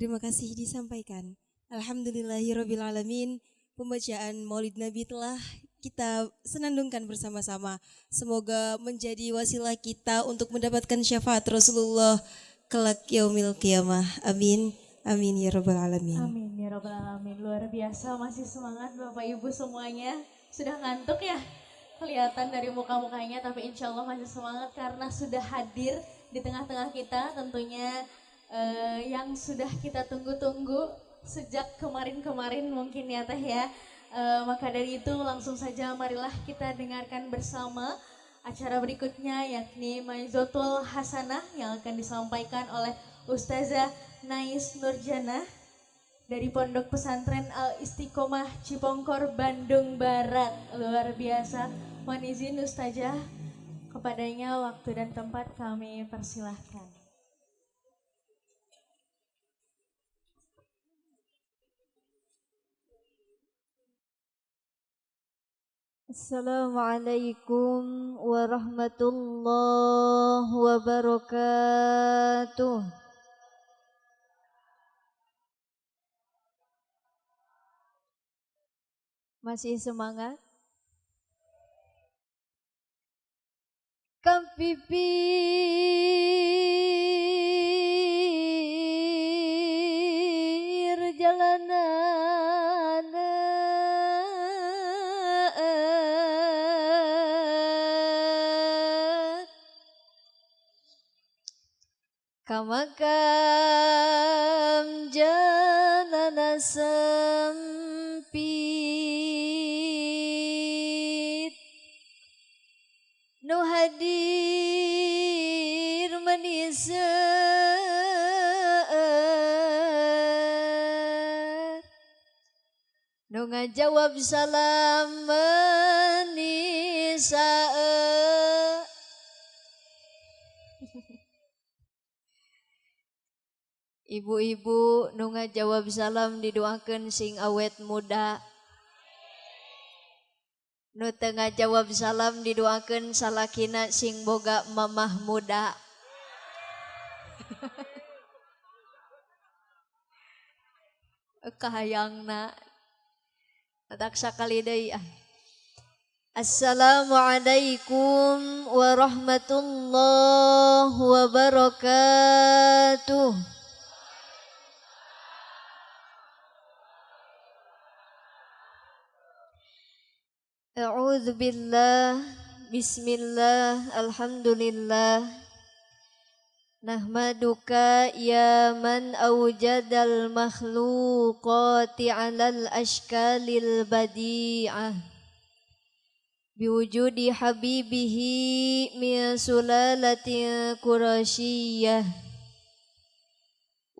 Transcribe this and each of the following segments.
Terima kasih disampaikan. Alhamdulillahirabbil alamin. Pembacaan Maulid Nabi telah kita senandungkan bersama-sama. Semoga menjadi wasilah kita untuk mendapatkan syafaat Rasulullah kelak yaumil qiyamah. Amin. Amin ya rabbal alamin. Amin ya rabbal alamin. Luar biasa, masih semangat Bapak Ibu semuanya. Sudah ngantuk ya? Kelihatan dari muka-mukanya, tapi insya Allah masih semangat karena sudah hadir di tengah-tengah kita tentunya yang sudah kita tunggu-tunggu sejak kemarin-kemarin mungkin ya Teh ya. Maka dari itu langsung saja marilah kita dengarkan bersama acara berikutnya, yakni Maizotul Hasanah yang akan disampaikan oleh Ustazah Nais Nurjanah dari Pondok Pesantren Al Istiqomah Cipongkor, Bandung Barat. Luar biasa. Mohon izin Ustazah, kepadanya waktu dan tempat kami persilahkan. Assalamualaikum warahmatullahi wabarakatuh. Masih semangat? Kampipir jalanan kamakam jalana sempit nu hadir maniseur nu ngajawab salam manisaeur. Ibu-ibu nu ngajawab salam didoakeun sing awet muda. Nu teu ngajawab salam didoakeun salakina sing boga mamah muda. Kahayangna. Tak sakali deui ah. Assalamualaikum warahmatullahi wabarakatuh. A'udzu billah, bismillah, alhamdulillah. Nahmaduka ya man awjadal makhluqati 'alal ashkalil badi'ah. Biwujudi habibihi min sulalatin qurasyiyyah.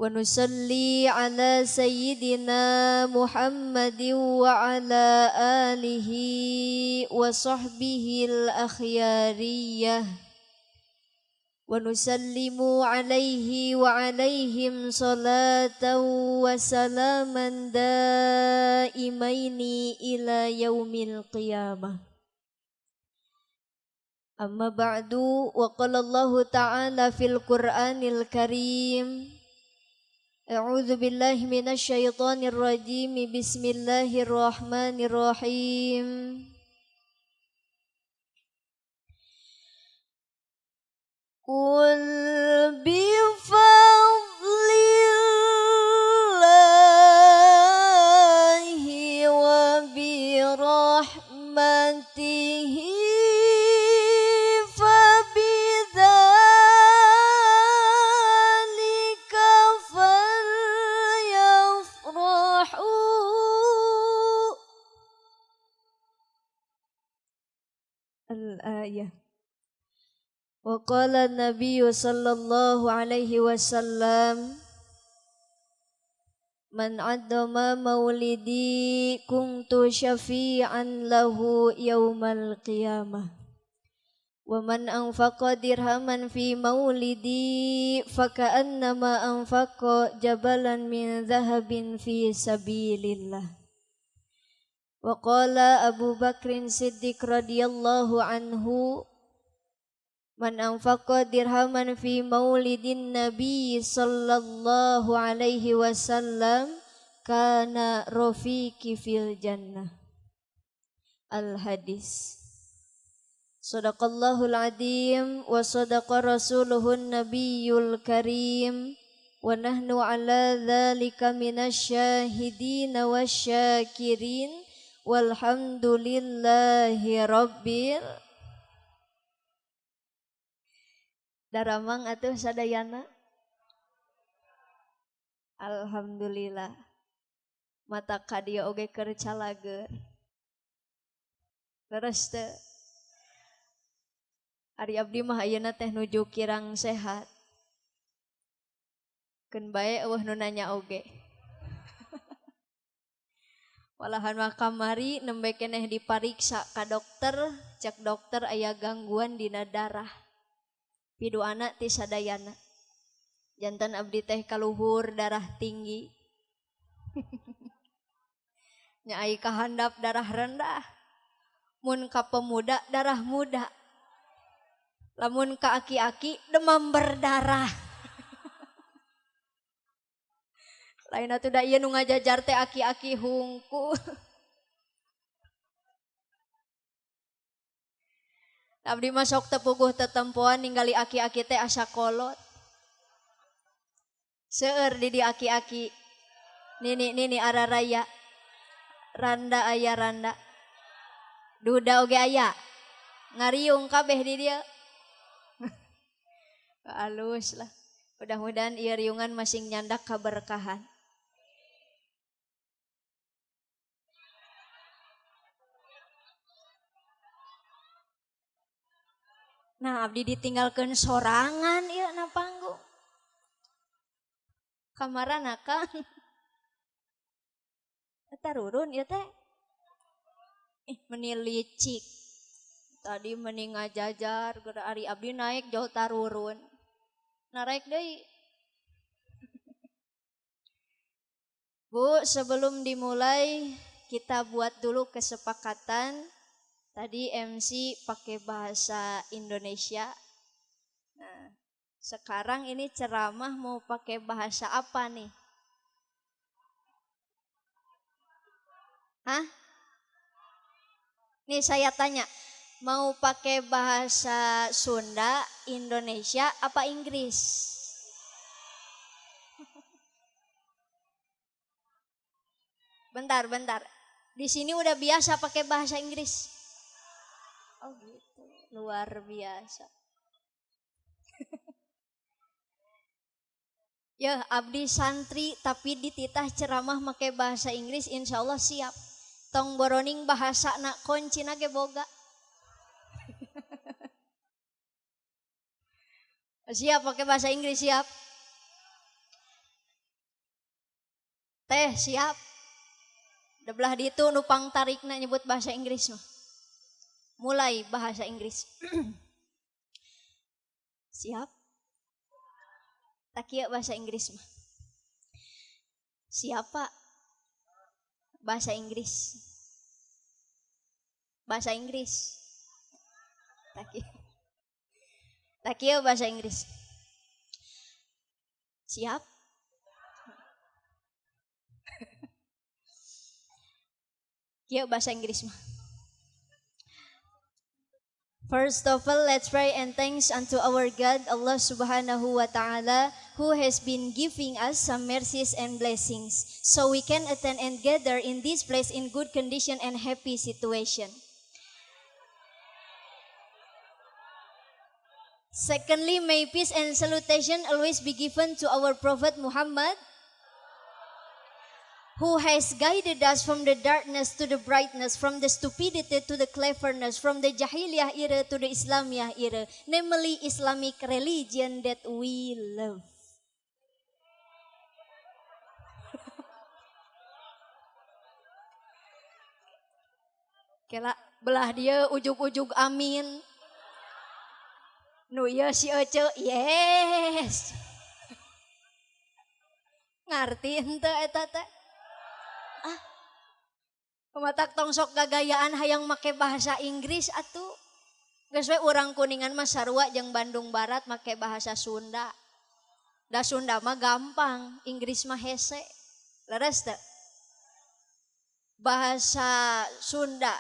Wa nusalli ala sayyidina Muhammadin wa ala alihi wa sahbihi al-akhyariyah. Wa nusallimu alaihi wa alaihim salatan wa salaman daimaini ila yaumil qiyamah. Amma ba'du, wa qala Allahu ta'ala fil Qur'anil Karim. A'udzu billahi minasyaitonir rajim. Bismillahirrahmanirrahim. Qul bi fadlillahi wa bi rahmatihi fabidzalika falyafrahu. Al-ayah. Wa qala an-nabiy sallallahu alaihi wasallam, man addama maulidi kuntu syafi'an lahu yaumal qiyamah. Wa man anfaqa dirhaman fi maulidi faka'annama anfaqa jabalan min dhahabin fi sabilillah. Wa qala Abu Bakrin Siddiq radhiyallahu anhu, Man anfaqa dirhaman fi maulidin nabi sallallahu alaihi wasallam kana rafiqi fil jannah. Al hadis. Sadaqallahul azim wa sadaqa rasuluhun nabiyul karim wa nahnu ala dzalika minasyahidin wasyakirin walhamdulillahi rabbil. Daramang atuh sadayana. Alhamdulillah. Mata kadia oge keur calager. Leres teu? Ari abdi mah ayeuna teh nuju kirang sehat. Keun bae eueuh nu nanya oge. Walahan mah kamari nembe keneh dipariksa ka dokter, cek dokter aya gangguan dina darah. Piduana ti sadayana. Jantan abdi teh kaluhur darah tinggi. Nya ai kahandap darah rendah. Mun ka pemuda darah muda. Lamun ka aki-aki demam berdarah. Lain atuh da ieu nu ngajajar teh aki-aki hungkul. Abdi mah sok tepuguh tetempoan ningali aki-aki teh asa kolot. Seueur di aki-aki. Nini-nini araraya. Randa aya randa. Duda oge aya. Ngariung kabeh di dieu. Alus lah. Mudah-mudahan ieu riungan masing nyandak kaberkahan. Nah, abdi ditinggalkan sorangan ieu na panggung. Kamarana Kang? Eta rurun ieu teh. Ih, meni licik. Tadi meni ngajajar, geura ari abdi naik jauh tarurun. Narek deui. Bu, sebelum dimulai kita buat dulu kesepakatan. Tadi MC pakai bahasa Indonesia. Nah, sekarang ini ceramah mau pakai bahasa apa nih? Hah? Nih saya tanya, mau pakai bahasa Sunda, Indonesia, apa Inggris? Bentar, bentar. Di sini udah biasa pakai bahasa Inggris. Oh gitu, luar biasa. Ya, abdi santri tapi dititah ceramah make bahasa Inggris, insya Allah siap. Tong boroning bahasa nak kuncina ge boga. Siap pakai bahasa Inggris, siap. Teh siap. Debelah ditu nupang tarikna nyebut bahasa Inggris mah. Mulai bahasa Inggris. Siap? Tak kieu bahasa Inggris mah. Siapa? Bahasa Inggris. Bahasa Inggris. Tak kieu. Tak kieu bahasa Inggris. Siap? Kieu bahasa Inggris mah. First of all, let's pray and thanks unto our God, Allah subhanahu wa ta'ala, who has been giving us some mercies and blessings, so we can attend and gather in this place in good condition and happy situation. Secondly, may peace and salutation always be given to our Prophet Muhammad, who has guided us from the darkness to the brightness, from the stupidity to the cleverness, from the Jahiliyah era to the Islamiyah era, namely Islamic religion that we love. Kela belah dia ujug-ujug amin. Nu ieu si Ece, yes. Ngarti henteu eta teh? Ah, pematak tong sok gagayaan hayang make bahasa Inggris atuh. Geus we urang Kuningan mah sarua jeung Bandung Barat make bahasa Sunda. Da Sunda mah gampang, Inggris mah hese. Leres teu? Bahasa Sunda,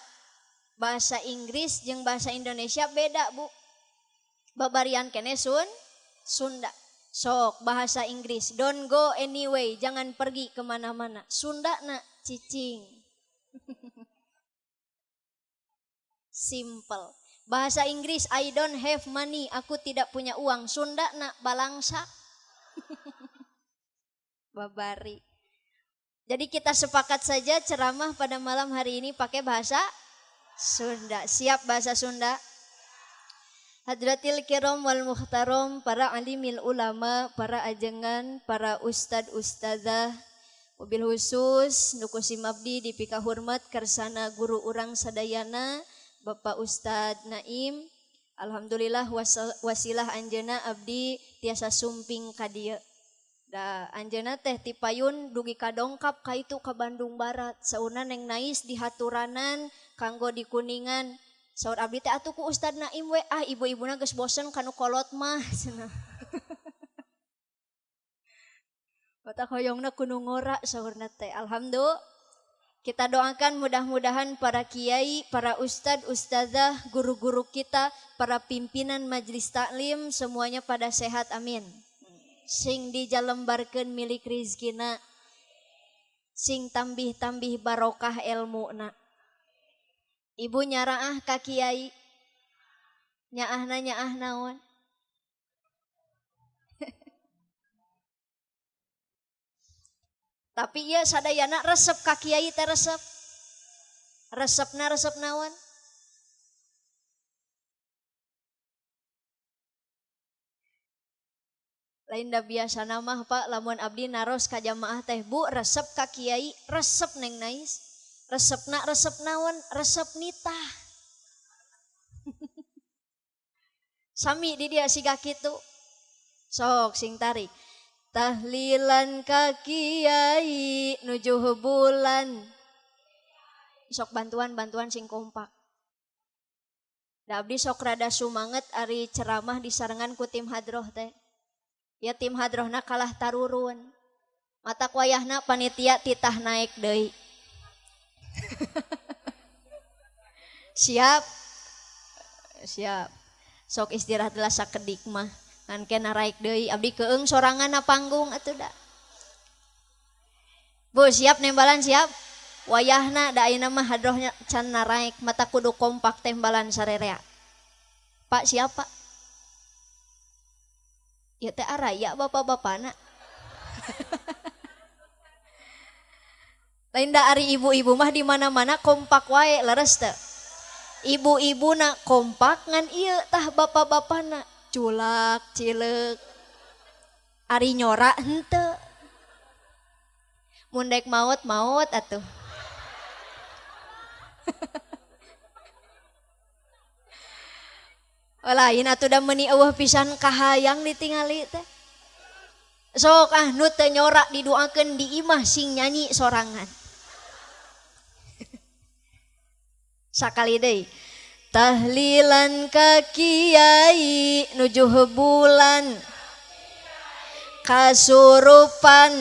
bahasa Inggris jeung bahasa Indonesia beda, Bu. Babarian kene Sunda. Sok bahasa Inggris, don't go anyway, jangan pergi kemana-mana. Sunda na cicing. Simple. Bahasa Inggris, I don't have money, aku tidak punya uang. Sunda na balangsa. Babari. Jadi kita sepakat saja ceramah pada malam hari ini pakai bahasa Sunda. Siap bahasa Sunda? Hadratil kiram wal muhtaram, para alimil ulama, para ajengan, para ustad ustazah, mobil khusus nu kusim abdi dipika hormat kersana guru urang sadayana Bapak Ustad Naim. Alhamdulillah wasilah anjeuna abdi tiasa sumping ka dieu. Da anjeuna teh tipayun dugi ka dongkap ka itu ka Bandung Barat. Saurna neng Nais di haturanan kanggo di Kuningan. Saur abdi teh atuh ku Ustad Naim we, ah ibu-ibuna geus bosen kanu kolot mah cenah. Batak hoyongna kudu ngora saurna teh. Alhamdulillah. Kita doakan mudah-mudahan para kiai, para ustad, ustazah, guru-guru kita, para pimpinan majelis taklim semuanya pada sehat, amin. Sing dijalembarkeun milik rizkina, sing tambih-tambih barokah elmuna. Ibu nyaraah ka kiai, nyaahna nyaah naon? Tapi ieu sadayana resep ka kiai teh resep. Resepna resep naon? Lain da biasana mah Pak, lamun abdi naros ka jamaah teh, Bu, resep ka kiai, resep neng Nais. Resepna resep naon? Resep nitah. Sami di dia siga kitu. Sok sing tarik. Tahlilan ka kiai nuju bulan. Sok bantuan-bantuan sing kompak. Da abdi sok rada sumanget ari ceramah disarengan ku tim hadroh teh. Ya tim hadrohna kalah tarurun. Mata wayahna panitia titah naik deui. Siap. Siap. Sok istirahat lah sakedik mah. Ngan ke naraik deui abdi keung sorangan na panggung atuh da. Bu, siap nembalan siap. Wayahna da ayeuna mah hadrohnya can naraek mata kudu kompak tembalan sarerea. Pak siap Pak? Ya teh araya bapak-bapana. Lain da ari ibu-ibu mah di mana-mana kompak wae leres teu. Ibu-ibuna kompak ngan ieu tah bapak-bapana culak cileuk. Ari nyora henteu. Mun dek maot maot atuh. Lain atuh da meuni eueuh pisan kahayang ditingali teh. Sok ah nu teu nyora didoakeun di imah sing nyanyi sorangan. Sakali deui. Tahlilan ka kiai nuju bulan, kasurupan,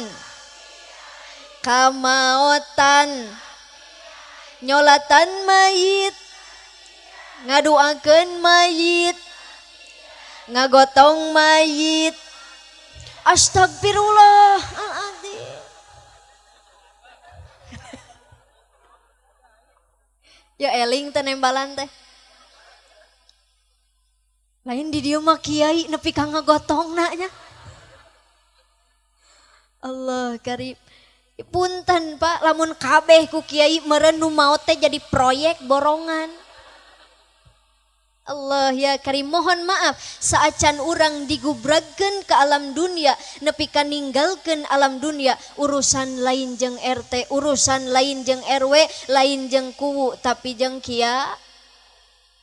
kamaotan, nyolatan mayit, ngaduakeun mayit, ngagotong mayit. Astagfirullahaladzim. Ya eling teh nembalan teh. Lain di dieu mah kiai nepi ka ngagotongna nya. Allah karib. Punten Pak, lamun kabeh ku kiai meureun nu maot teh jadi proyek borongan. Allah ya karim, mohon maaf saacan urang digubragkeun ke alam dunia nepi ka ninggalkeun alam dunia, urusan lain jeung RT, urusan lain jeung RW, lain jeung kuwu, tapi jeung kia.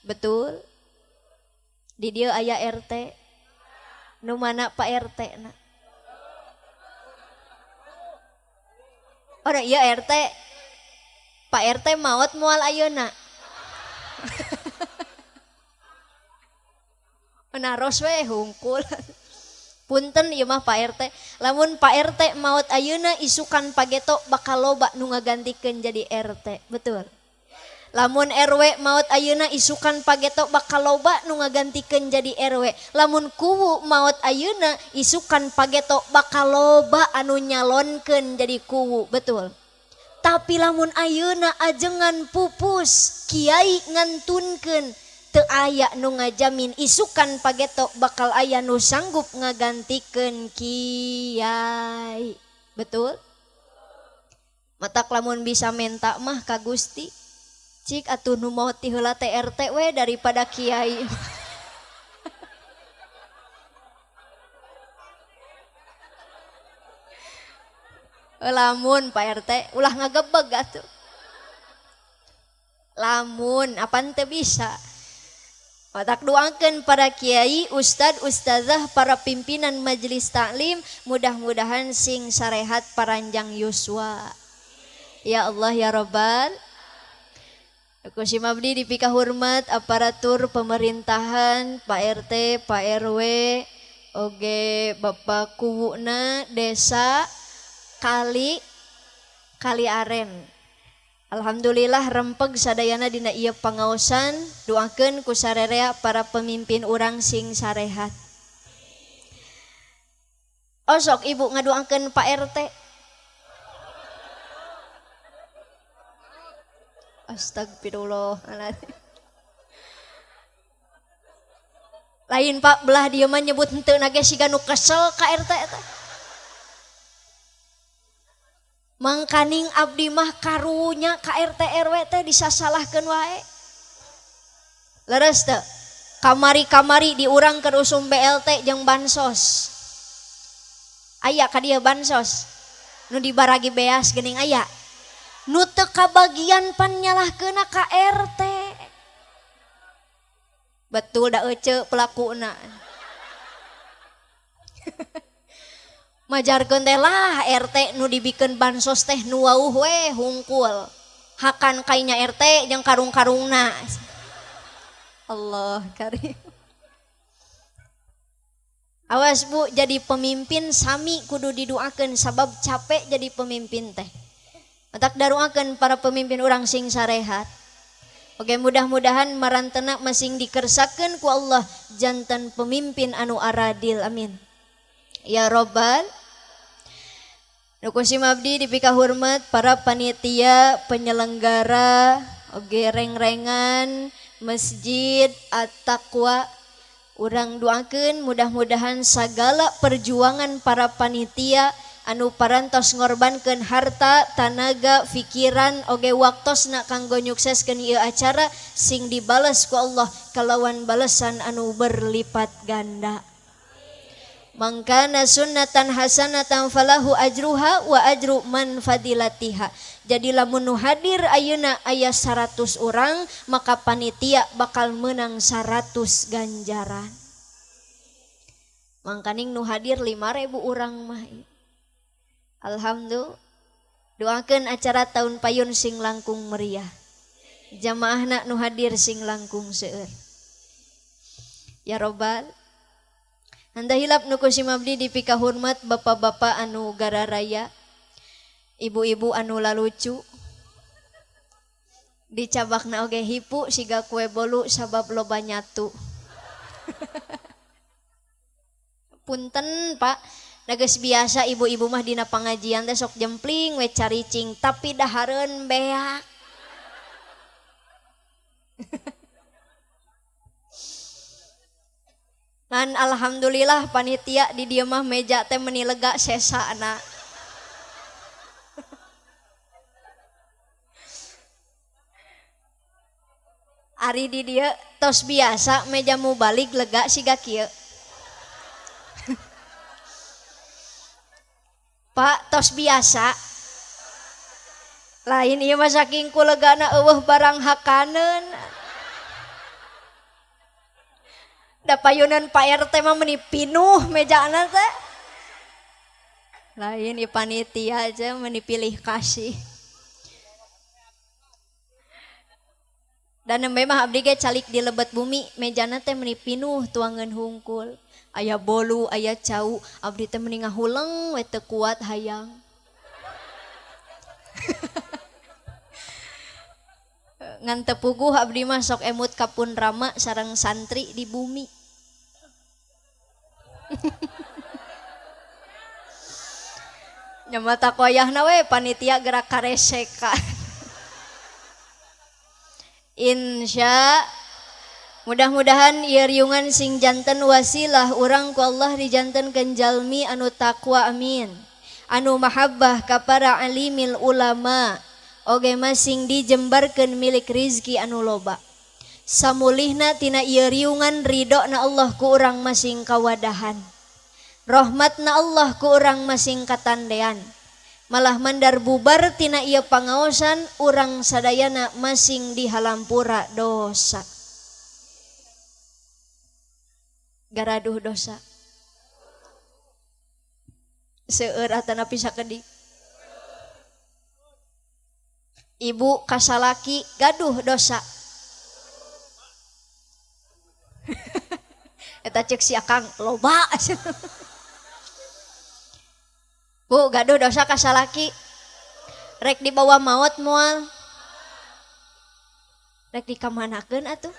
Betul? Di dieu aya RT. Nu mana Pak RT na? Oh iya RT. Pak RT maot moal ayeuna. Naros we hungkul. Punten ieu mah Pak RT. Lamun Pak RT maot ayeuna isukan pageto bakal loba nu ngagantikeun jadi RT. Betul. Lamun RW maot ayeuna isukan pageto bakal loba nu ngagantikeun jadi RW. Lamun kuwu maot ayeuna isukan pageto bakal loba anu nyalonkeun jadi kuwu. Betul. Tapi lamun ayeuna ajengan pupus kiai ngantunkeun teu aya nu ngajamin isukan pageto bakal aya nu sanggup ngagantikeun kiai. Betul? Matak lamun bisa menta mah ka Gusti. Cik atuh nu maot ti heula teh RT we daripada kiai. Lamun Pak RT ulah ngagebeg atuh. Lamun apan teu bisa. Matak doakeun para kiai, ustad, ustazah, para pimpinan majelis taklim, mudah-mudahan sing sarehat paranjang yuswa. Ya Allah ya Rabbal. Kusim abdi dipika hormat aparatur pemerintahan, Pak RT, Pak RW, oge Bapak Kuwuna Desa Kali Kaliaren. Alhamdulillah rempeg sadayana dina ieu pangaosan, doakeun ku sarerea para pemimpin urang sing sarehat. Osok ibu ngadoakeun Pak RT. Astagfirullah. Lain Pak belah dieu mah nyebut henteu na ge siga nu kesel ka RT eta. Mangkaning abdi mah karunya ka RT RW teh disasalahkeun wae. Leres teu? Kamari-kamari diurang keur usum BLT jeung bansos. Aya ka dieu bansos. Nu dibaragi beas geuning aya. Nu teu kabagian pan nyalahkeunna ka RT. Betul da ece pelakuna. Majarkeun teh lah RT nu dibikeun bansos teh nu wauh we hungkul. Hakan kainya RT jeung karung-karungna. Allah karim. Awas Bu, jadi pemimpin sami kudu didoakeun sabab capek jadi pemimpin teh. Matak daruakeun para pemimpin urang sing sarehat. Oke, mudah-mudahan marantena masing dikersakeun ku Allah jantan pemimpin anu aradil, amin. Ya Robbal. Nu kusim abdi dipika hormat para panitia penyelenggara oge reng-rengan Masjid At-Taqwa. Urang doakeun mudah-mudahan sagala perjuangan para panitia anu parantos ngorbankeun harta, tanaga, pikiran oge waktosna kanggo nyukseskeun ieu acara sing dibales ku Allah kalawan balesan anu berlipat ganda. Mangkana sunnatan hasanatan falahu ajruha wa ajru man fadilatiha. Jadi lamun nu hadir ayeuna aya 100 orang, maka panitia bakal menang 100 ganjaran. Mangkaning nu hadir 5.000 orang mah. Alhamdulillah. Doakeun acara tahun payun sing langkung meriah. Jamaahna nu hadir sing langkung seueur. Ya Robbal. Anda hilap nu kusim abdi dipika hormat bapak-bapak anu gararaya, ibu-ibu anu lalucu, dicabakna oge hipu siga kue bolu sabab loba nyatu. Punten Pak, geus biasa ibu-ibu mah dina pangajian teh sok jempling we caricing tapi dahareun beak. Ngan alhamdulillah panitia di dieu mah meja teh meni lega sesana. Ari di dieu tos biasa meja mubalik lega siga kieu. Pak tos biasa. Lain ieu mah saking ku legana eueuh barang hakaneun. Da payunan Pak RT mah meni pinuh mejana teh. Lain ieu panitia aja meni pilih kasih. Dan nembe mah abdi ge calik di lebet bumi, mejana teh meuni pinuh tuangeun hungkul. Aya bolu, aya cau, abdi teh meuni ngahuleng we teu kuat hayang. Ngan teu puguh abdi mah sok emut ka pun rama sareng santri di bumi. Nya mata koyahna we panitia gerak kareseka. Insya mudah-mudahan ieu riungan sing janten wasilah urang ku Allah dijantenkeun jalmi anu takwa, amin. Anu mahabbah ka para alimil ulama, oge masing dijembarkeun milik rizki anu loba. Samulihna tina ieu riungan ridona Allah ku urang masing kawadahan. Rahmatna Allah ku urang masing katandean. Malah mandar bubar tina ieu pangaosan urang sadayana masing dihalampura dosa. Garaduh dosa. Seueur atanapi sakedik. Ibu kasalaki gaduh dosa. Eta cek si akang loba. Bu gaduh dosa kasalaki. Rek dibawa maot moal. Rek dikamanakeun atuh.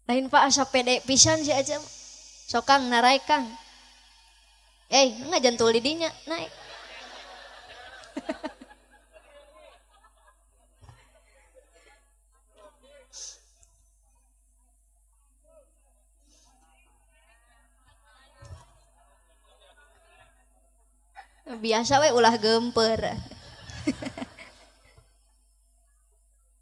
Lain Pak asa pede pisan si aja. Sokang naraek Kang. Ngajantul di dinya naik. Biasa we ulah gemper.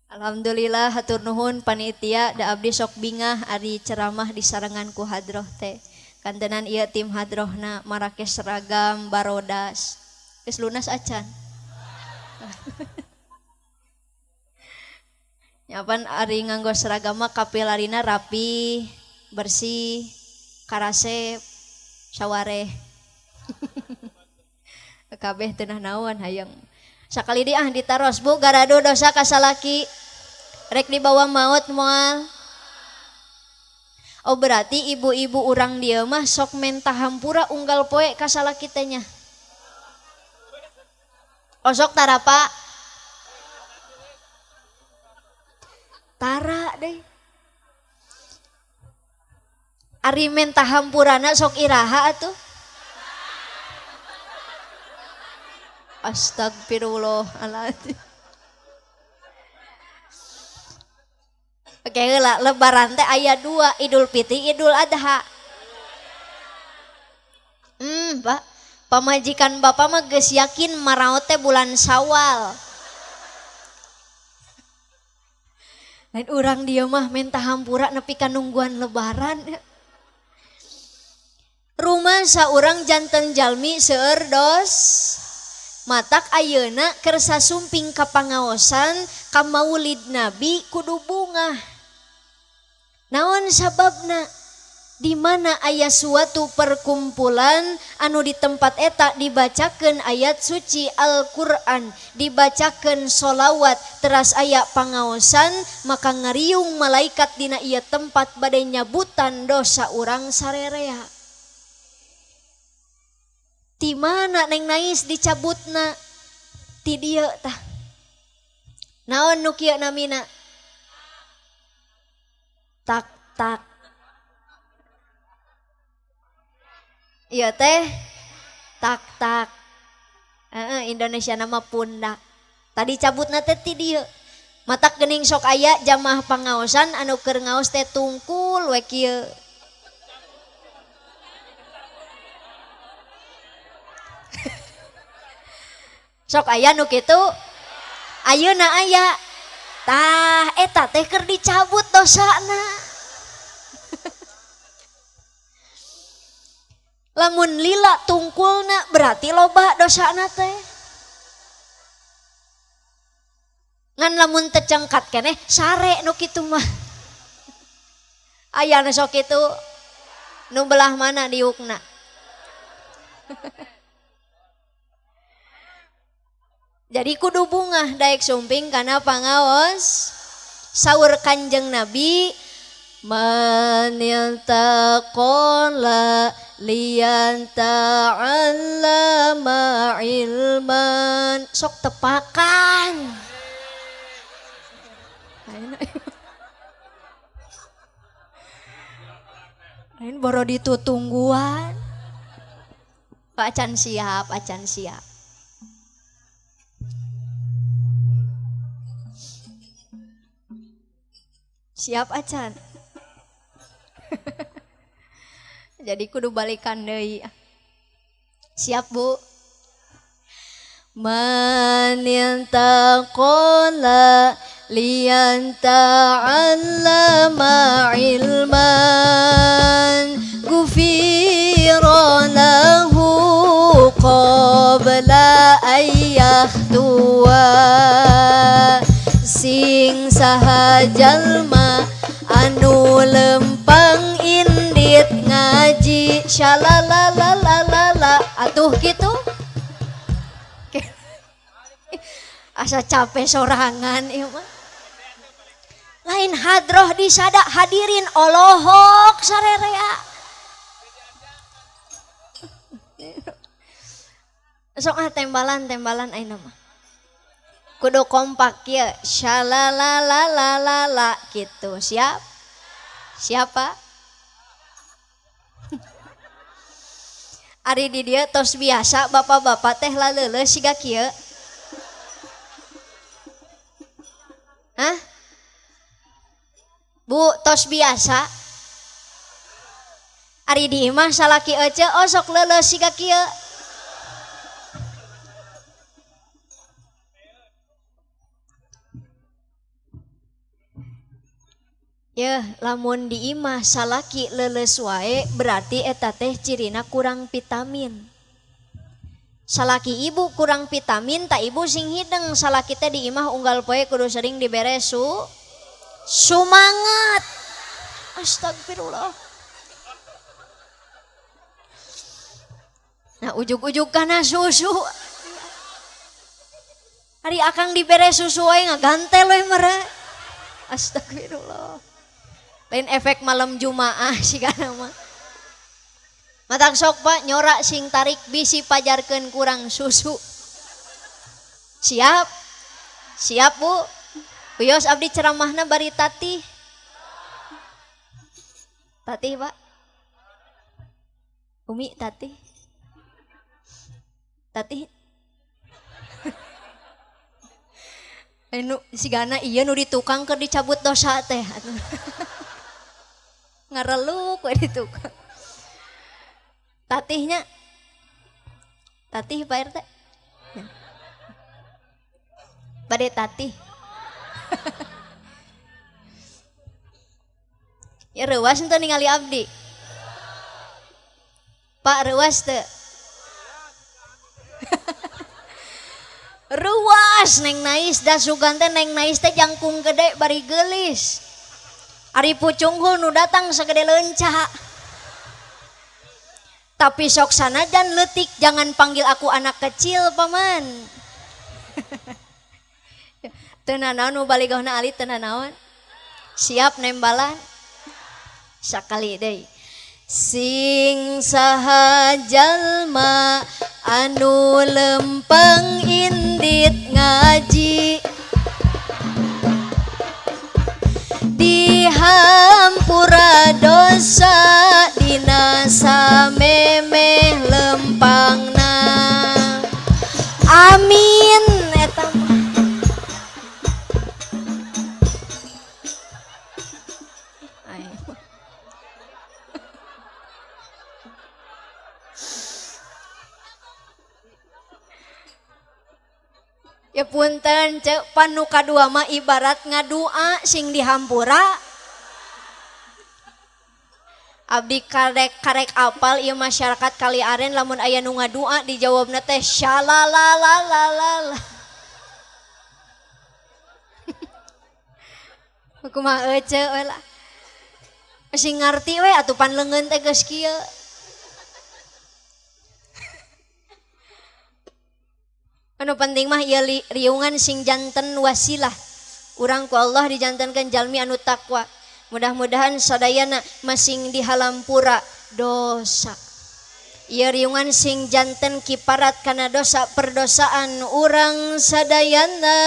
Alhamdulillah hatur nuhun panitia da abdi sok bingah ari ceramah di sarengan ku hadroh teh. Kantenan ieu tim hadrohna marake seragam barodas. Geus lunas acan. Nyapan ari nganggo seragam mah kapilarina rapi, bersih, karasep, sawareh. Kabeh teu naon hayang. Sakali di ah ditaros Bu garado dosa ka salaki. Rek dibawa maot moal. Oh berarti ibu-ibu urang dieu mah sok menta hampura unggal poe ka salaki teh nya. Oh sok tara Pak. Tara deh. Ari menta hampurana sok iraha atuh. Astagfirullahaladzim. Oke lah, lebaran teh aya 2, Idul Fitri, Idul Adha. Pak, pamajikan bapak mah geus yakin maraot teh bulan Syawal. Lain urang dieu mah menta hampura nepi ka nungguan lebaran. Rumah saurang janten jalmi seueur dos. Matak ayeuna keur sasumping ka pangaosan ka maulid Nabi kudu bungah. Naon sababna? Di mana aya suatu perkumpulan anu di tempat eta dibacakeun ayat suci Al-Qur'an, dibacakeun solawat, teras aya pangaosan, maka ngariung malaikat dina ieu tempat bade nyabutan dosa urang sarerea. Ti mana neng nais dicabutna? Ti dieu tah. Naon nu kieu namina? Tak tak. Ieu teh tak tak. Indonesia nama pundak. Tadi cabutna teh ti dieu. Matak geuning sok aya jamaah pangaosan anu keur ngaos teh tungkul we kieu. Sok aya nu kitu ayeuna aya tah eta teh keur dicabut dosana. Lamun lila tungkulna berarti loba dosana teh. Ngan lamun tecengkat keneh sare nu kitu mah. Aya nu sok kitu nu belah mana diukna. Jadi kudu bungah daek sumping kana pangaos saur Kanjeng Nabi man yantaqala liyanta'allama ilman sok tepakan. Lain boro ditutungguan. Pak acan siap, acan siap. Siap acan. Jadi kudu balikan deui. Siap Bu. Man yantaqala liyanta'allama ilman gufira lahu qabla ayyahtuwa sing saha jalma anu lempang indit ngaji shalalalalala atuh kitu asa capek sorangan ieu mah. Lain hadroh disada hadirin olohok sarerea. Sok ah tembalan-tembalan ayeuna mah. Kudu kompak kieu shalalalalala gitu. Siap? Siapa? Ari di dieu tos biasa bapak-bapak teh laleuleus siga kieu. Hah? Bu, tos biasa. Ari di imah salaki ece oh sok leuleus siga kieu. Yeuh, lamun di imah salaki leuleus wae berarti eta teh cirina kurang vitamin. Salaki ibu kurang vitamin tak ibu sing hideng salaki teh di imah unggal poe kudu sering dibere sumangat. Astagfirullah. Nah ujug-ujug kana susu. Ari akang dibere susu wae ngagantel we mere. Astagfirullah. Lain efek malam Jumaah sigana mah. Matak sok Pak nyorak sing tarik bisi pajarkeun kurang susu. Siap? Siap Bu? Wios abdi ceramahna bari tatih. Tatih Pak. Umi tatih. Tatih. Nu sigana ieu nu di tukang keur dicabut dosa teh. Ngareluk we di tukang. Tatihnya, tatih Pak RT, bade tatih. Ya reuas henteu ningali abdi. Pak reuas teu? Reuas Neng Nais da sugan teh Neng Nais teh jangkung gede bari geulis. Ari pucunghul nu datang sagede leunca. Tapi sok sanajan leutik jangan panggil aku anak kecil paman. Teu nanaon nu baligahna alit teu nanaon. Siap nembalan. Sakali deui. Sing saha jalma anu lempeng indit ngaji dihampura dosa dina samemeh lempangna. Amin eta mah. Ya punten cek panu kadua mah ibarat ngadua sing dihampura. Abdi karek-karek apal ieu masyarakat Kaliaren lamun aya nu ngadua dijawabna teh shalalalalala. Kumaha ece we lah. Sing ngarti we atuh pan leungeun teh geus kieu. Anu penting mah ieu riungan sing janten wasilah. Urang ku Allah dijantenkeun jalmi anu takwa. Mudah-mudahan sadayana masing dihalampura dosa. Ieu riungan sing janten kiparat kana dosa perdosaan urang sadayana.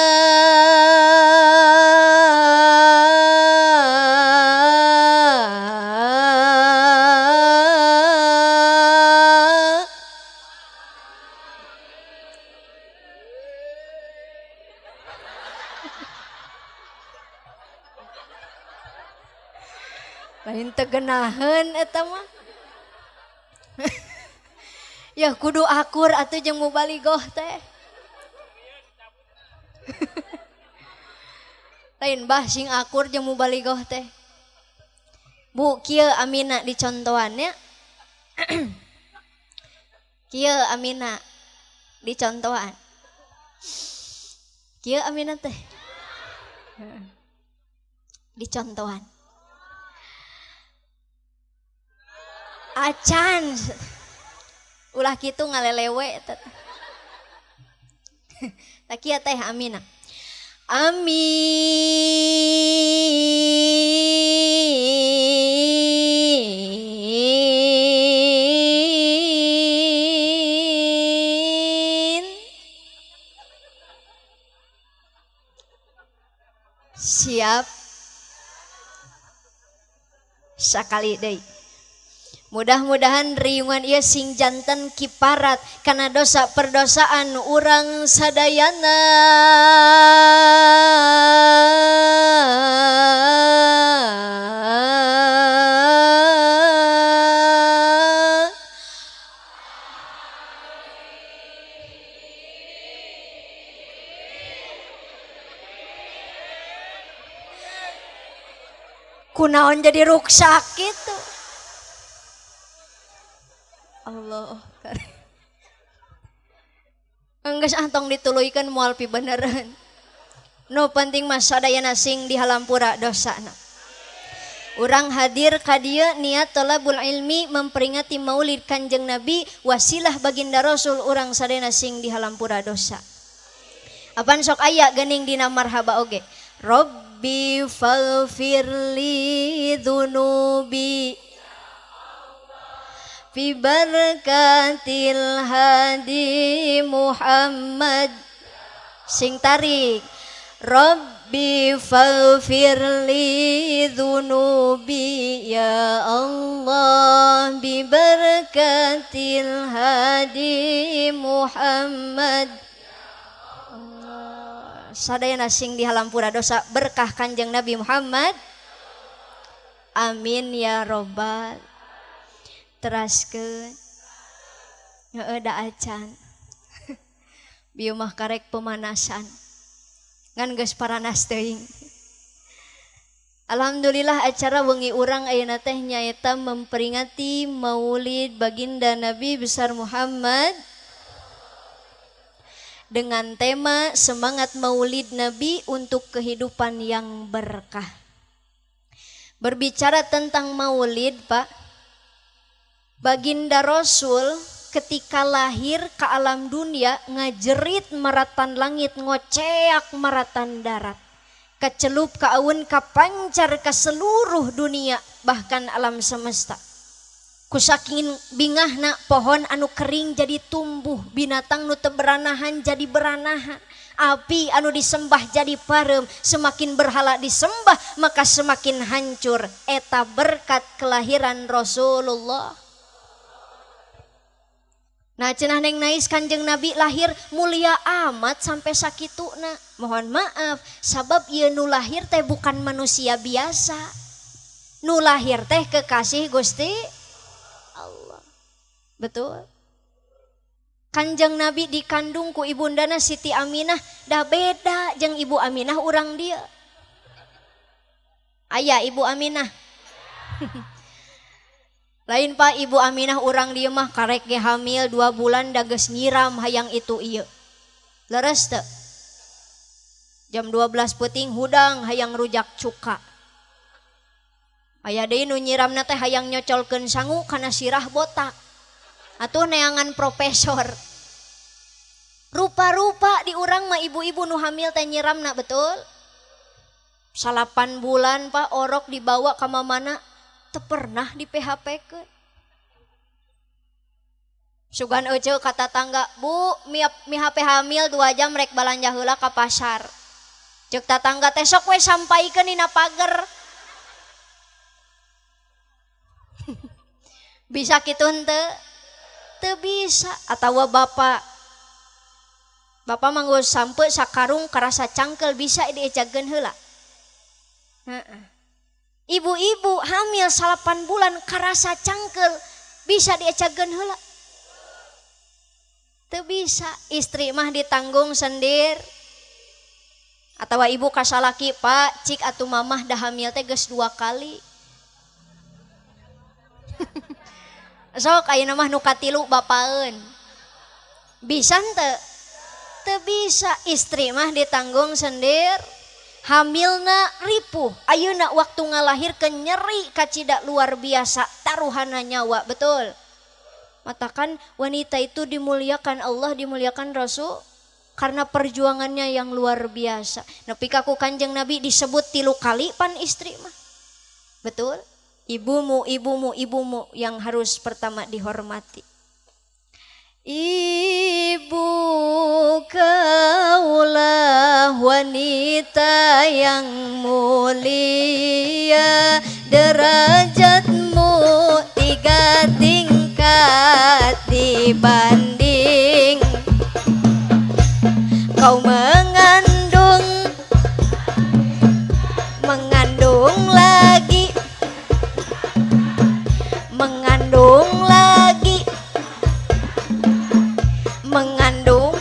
Lain tegenaheun eta mah. Ya kudu akur atuh jeung mubalighah teh. Lain bah sing akur jeung mubalighah teh. Bu kieu Amina dicontohannya. Kieu Amina dicontohan. Kieu Amina teh. Dicontohan. Acan ulah kitu ngalelewe teh. Tah kieu teh Amina. Amin. Siap. Sakali deui. Mudah-mudahan riungan ieu sing janten kiparat kana dosa perdosaan urang sadayana. Kunaon jadi ruksak gitu. Allah enggeus ah tong dituluykeun moal pibenereun. Nu penting mah sadayana sing dihalampura dosana. Urang hadir ka dieu niat thalabul ilmi memperingati Maulid Kanjeng Nabi wasilah baginda Rasul urang sadayana sing dihalampura dosa. Apan sok aya geuning dina marhaba oge. Rabbi faghfirli dzunubi bi barakatil hadi Muhammad. Sing tarik. Rabbi faghfirli dzunubi ya Allah bi barakatil hadi Muhammad. Allah. Sadayana sing dihalampura dosa berkah Kanjeng Nabi Muhammad. Amin ya robbal. Teraskeun heueuh da acan. Bieu mah karek pemanasan ngan geus paranas teuing. Alhamdulillah acara wengi urang ayeuna teh nyaeta memperingati Maulid baginda Nabi besar Muhammad dengan tema semangat Maulid Nabi untuk kehidupan yang berkah. Berbicara tentang Maulid, Pak, baginda Rasul ketika lahir ke alam dunia ngajerit maratan langit, ngoceak maratan darat, kecelup ke awan, kapancar ke seluruh dunia bahkan alam semesta. Kusaking bingahna pohon anu kering jadi tumbuh, binatang nu teu beranahan jadi beranahan, api anu disembah jadi parem, semakin berhala disembah maka semakin hancur. Eta berkat kelahiran Rasulullah. Nah cenah neng nais Kanjeng Nabi lahir mulia amat sampai sakituna. Mohon maaf, sabab ieu nu lahir teh bukan manusia biasa. Nu lahir teh kekasih Gusti Allah. Betul. Kanjeng Nabi dikandung ku ibundana Siti Aminah, dah beda jeung Ibu Aminah urang dieu. Aya Ibu Aminah. Lain Pak, Ibu Aminah urang dieu mah karek ge hamil 2 bulan da geus nyiram hayang itu ieu. Leres teu? Jam 12 peuting hudang hayang rujak cuka. Aya deui nu nyiramna teh hayang nyocolkeun sangu kana sirah botak. Atuh neangan profesor. Rupa-rupa di urang mah ibu-ibu nu hamil teh nyiramna, betul? 8 bulan Pak orok dibawa ka mamana teu pernah di PHP-keun. Sugan euceu ka tatangga, "Bu, mi HP hamil 2 jam rek balanja heula ka pasar." Ceuk tatangga teh sok we sampaikeun dina pager. Bisa kitu henteu? Teu bisa. Atawa bapak Bapak manggo sampe sakarung karasa cangkel bisa diejageun heula. Heeh. Ibu-ibu hamil 8 bulan karasa cangkel bisa diejageun heula. Teu bisa, istri mah ditanggung sendir. Atawa ibu kasalaki, "Pak, cik atuh mamah dah hamil teh geus 2 kali." Sok ayeuna mah nu katilu bapaeun. Bisa henteu? Teu bisa, istri mah ditanggung sendir. Hamilna ripuh, ayeuna waktu ngalahirkeun nyeri kacida luar biasa, taruhana nyawa, betul? Matakan wanita itu dimuliakan Allah, dimuliakan Rasul karena perjuangannya yang luar biasa. Nepi ka ku Kanjeng Nabi disebut 3 kali pan istri mah. Betul? Ibumu, ibumu, ibumu yang harus pertama dihormati. Ibu kaulah wanita yang mulia, derajatmu 3 tingkat dibanding kau mengandung, mengandung lagi, mengandung lagi, mengandung,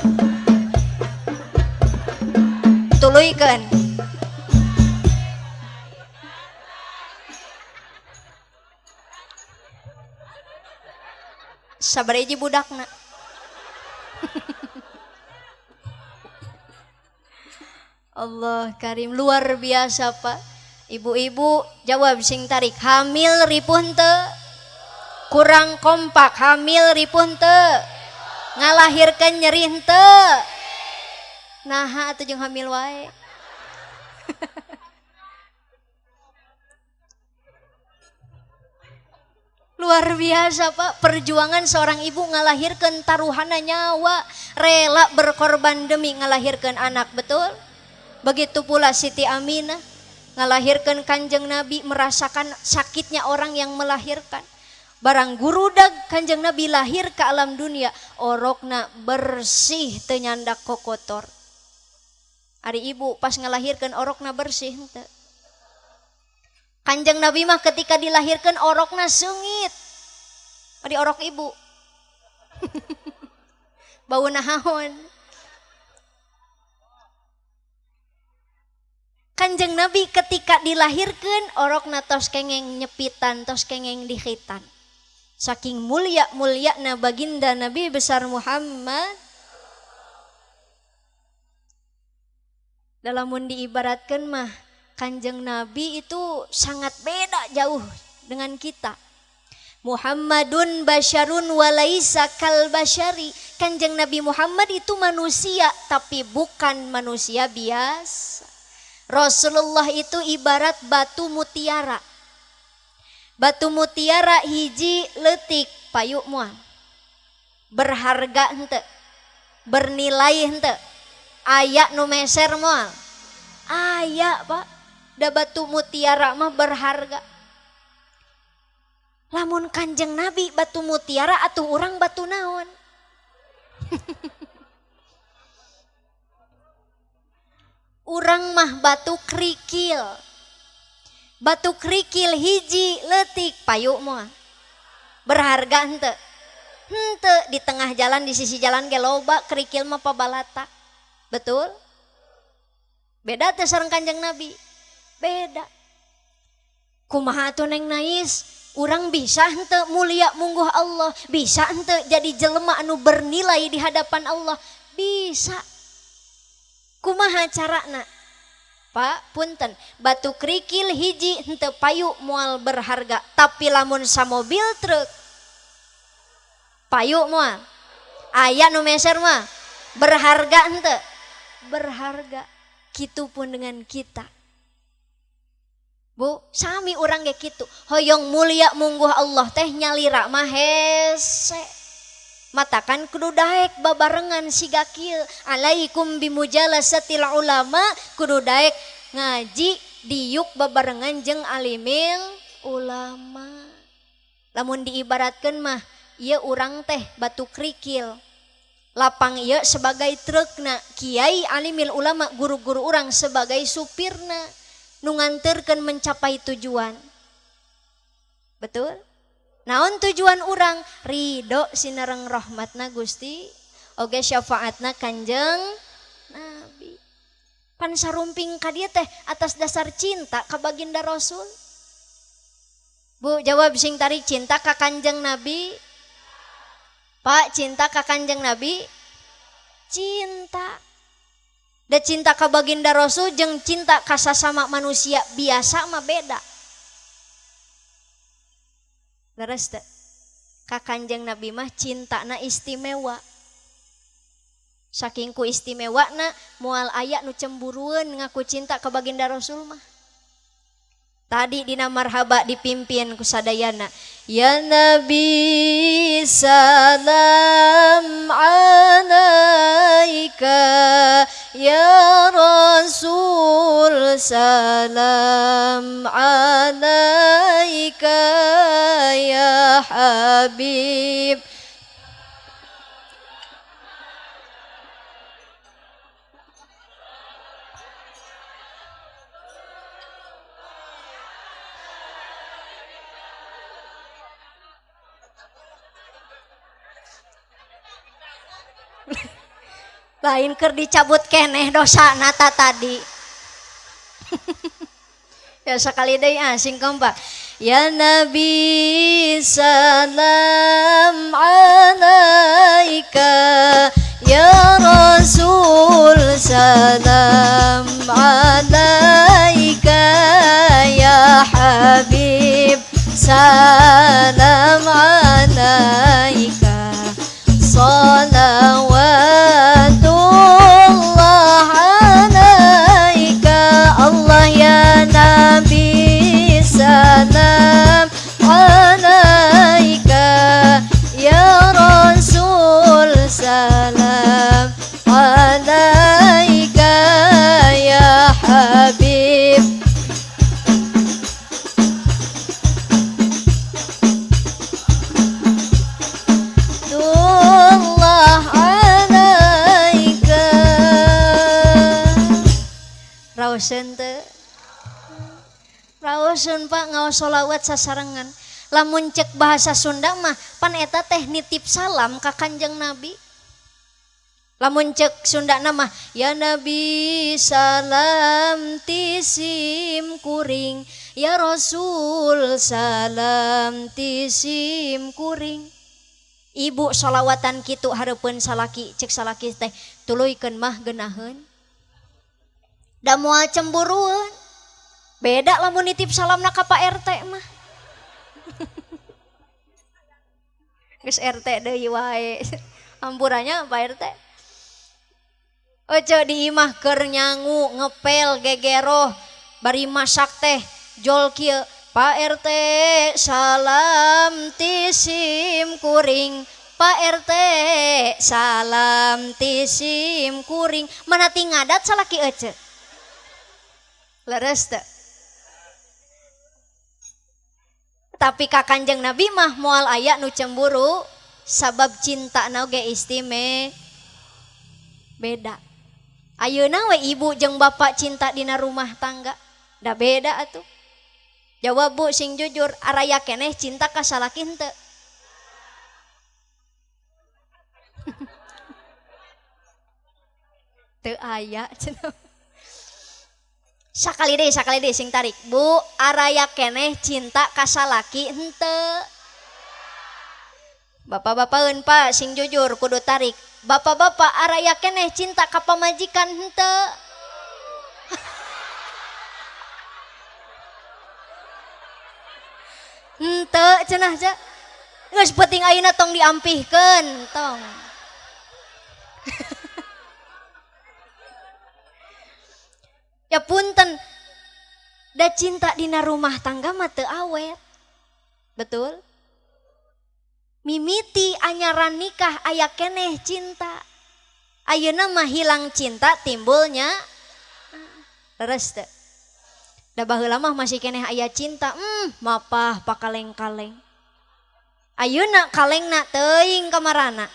tuluykeun. Sabar hiji budakna. Allah karim, luar biasa Pak. Ibu-ibu jawab sing tarik, hamil ripuh henteu? Kurang kompak, hamil ripuh henteu? Ngalahirkeun nyeri henteu? Naha atuh jeung hamil wae. Luar biasa Pak, perjuangan seorang ibu ngalahirkeun taruhana nyawa, rela berkorban demi ngalahirkeun anak, betul? Begitu pula Siti Aminah ngalahirkeun Kanjeng Nabi, merasakan sakitnya orang yang melahirkan. Barang gurudag Kanjeng Nabi lahir ke alam dunia, orokna bersih teu nyandak kokotor. Ari ibu pas ngalahirkeun orokna bersih henteu. Kanjeng Nabi mah ketika dilahirkan orokna seungit. Ari orok ibu. Bau naon. Kanjeng Nabi ketika dilahirkan orokna tos kengeng nyepitan, tos kengeng dihitan. Saking mulia-muliana baginda Nabi besar Muhammad. Dalam mun diibaratkan mah Kanjeng Nabi itu sangat beda jauh dengan kita. Muhammadun basyarun walaisa kal basyari. Kanjeng Nabi Muhammad itu manusia tapi bukan manusia biasa. Rasulullah itu ibarat batu mutiara. Batu mutiara hiji leutik payu moal. Berharga henteu, bernilai henteu. Aya nu meser moal. Aya Pak, da batu mutiara mah berharga. Lamun Kanjeng Nabi batu mutiara atuh urang batu naon? Urang mah batu kerikil. Batu kerikil hiji leutik payu moal. Berharga henteu? Henteu, di tengah jalan di sisi jalan ge loba kerikil mah pabalatak. Betul? Beda teh sareng Kanjeng Nabi. Beda. Kumaha atuh Neng Nais? Urang bisa henteu mulia mungguh Allah, bisa henteu jadi jelema anu bernilai di hadapan Allah? Bisa. Kumaha carana? Pak, punten, batu kerikil hiji henteu payu moal berharga, tapi lamun samobil truk payu moal. Aya nu meser mah. Berharga henteu? Berharga. Kitu pun dengan kita. Bu, sami urang ge kitu. Hoyong mulia mungguh Allah teh nyalira mah hese. Matakan kudu daek babarengan siga kieu. Alaikum bimujalasatil ulama, kudu daek ngaji diuk babarengan jeung alimil ulama. Lamun diibaratkeun mah ieu urang teh batu kerikil. Lapang ieu sebagai trukna, kiai alimil ulama guru-guru urang sebagai supirna nu nganterkeun mencapai tujuan. Betul? Naon tujuan urang? Ridho sinareng rahmatna Gusti, oge syafaatna Kanjeng Nabi. Pan sarumping ka dieu teh atas dasar cinta ka baginda Rasul. Bu, jawab sing tarik, cinta ka Kanjeng Nabi? Pak, cinta ka Kanjeng Nabi? Cinta. Da cinta ka baginda Rasul jeung cinta ka sasama manusia biasa mah beda. Leres teu? Ka Kanjeng Nabi mah cintana istimewa. Saking ku istimewana moal aya nu cemburueun ngaku cinta ka baginda Rasul mah. Tadi dina marhaba dipimpin ku sadayana. Ya Nabi salam alaika, ya Rasul salam alaika, ya Habib. Lain keur dicabut keneh dosa nata tadi. Ya sekali deui ah sing kompak. Ya Nabi salam alaika, ya Rasul salam alaika, ya Habib salam alaika, salawatullah alaika, Allah ya Nabi salam alaika, ya Rasul salam alaika, ya Habib. Raoseun teu? Raoseun Pak ngaos sholawat sasarengan. Lamun cek bahasa Sunda mah pan eta teh nitip salam ka Kanjeng Nabi. Lamun cek Sundana mah ya Nabi salam tisim kuring, ya Rasul salam tisim kuring. Ibu sholawatan kitu hareupeun salaki, cek salaki teh tuluykeun mah geunaheun. Da moal cemburuan. Beda lamun nitip salamna ka Pak RT mah. Geus RT deui wae. Ampurannya Pak RT. Ojo di imah keur nyangu ngepel gegeroh bari masak teh jol kieu. Pak RT salam tisim kuring, Pak RT salam tisim kuring. Mana ti ngadat salaki ece. Leres teu? Tapi ka Kanjeng Nabi mah moal aya nu cemburu sabab cintana oge istime beda. Ayeuna we ibu jeung bapak cinta dina rumah tangga da beda atuh. Jawab Bu sing jujur, araya keneh cinta ka salaki henteu? Teu aya cenah. Sakali deui sing tarik. Bu, araya keneh cinta ka salaki henteu? Bapak-bapakeun Pak sing jujur kudu tarik. Bapak-bapak araya keneh cinta ka pamajikan henteu? Henteu cenah ja. Geus penting ayeuna tong diampihkeun, tong. Ya punten, da cinta dina rumah tangga mah teu awet. Betul? Mimiti anyaran nikah aya keneh cinta. Ayeuna mah hilang cinta timbulnya leres teu. Da baheula mah masih keneh aya cinta, mapah pakaleng-kaleng. Ayeuna kalengna teuing kamarana.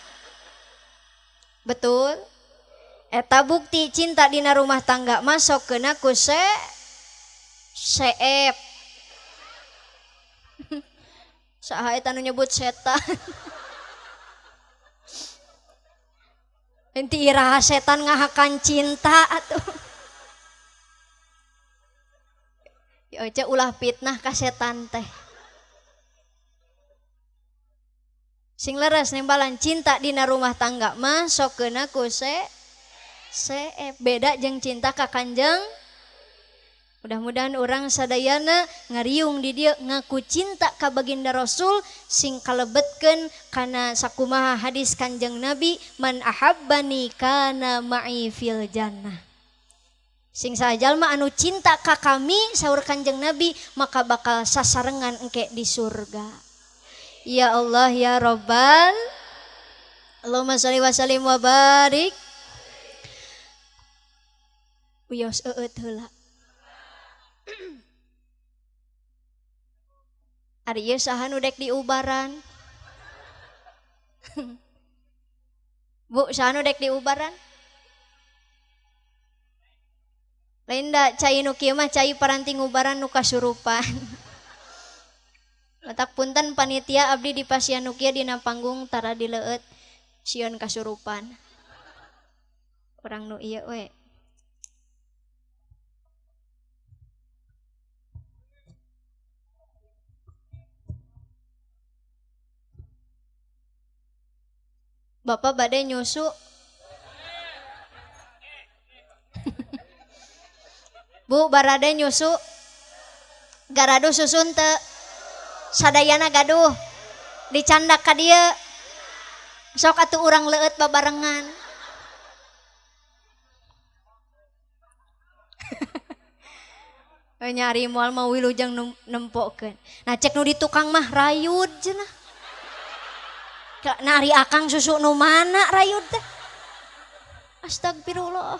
Betul? Eta bukti cinta dina rumah tangga mah sok keuna ku seep. Saha eta nu nyebut setan. Enti iraha setan ngahakan cinta atuh. Ya aja ulah fitnah ka setan teh. Sing leres nembalan cinta dina rumah tangga mah sok keuna ku seep. Beda jeung cinta ka Kanjeng. Mudah-mudahan orang sadayana ngariung di dieu ngaku cinta ka baginda Rasul sing kalebetkeun kana sakumaha hadis Kanjeng Nabi man ahabbani kana ma'i fil jannah. Sing sajalma anu cinta ka kami saur Kanjeng Nabi maka bakal sasarengan engke di surga. Ya Allah ya Rabbal Allahumma sholli wa sallim wa barik. Wios eueut heula. Ari ieu saha nu dek diubaran? Bu, saha nu dek diubaran? Lain da cai nu kieu mah cai paranti ngubaran nu kasurupan. Letak punten panitia abdi di pasian nu kieu dina panggung tara dileueut sieun kasurupan. Urang nu ieu we. Bapak badai nyusu. Bu, barade nyusu. Garadu susun teu. Sadayana gaduh. Dicandak ka dieu. Sok atuh urang leueut babarengan. Nyari moal mau wilujeng nempokeun. Nah cek nu di tukang mah rayud cenah. Nah ari akang susu nu mana rayud teh? Astagfirullah.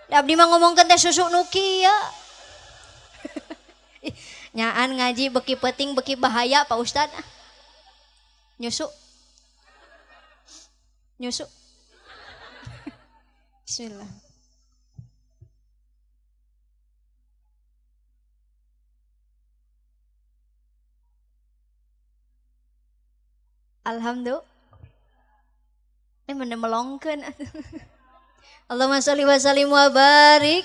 Da abdi mah ngomongkeun teh susu nu kieu. Nyaan ngaji beki penting beki bahaya Pak Ustad. Nyusu. Nyusu. Bismillah. Alhamdulillah. Mana melongkeun. Allahumma sholli wa sallim wa barik.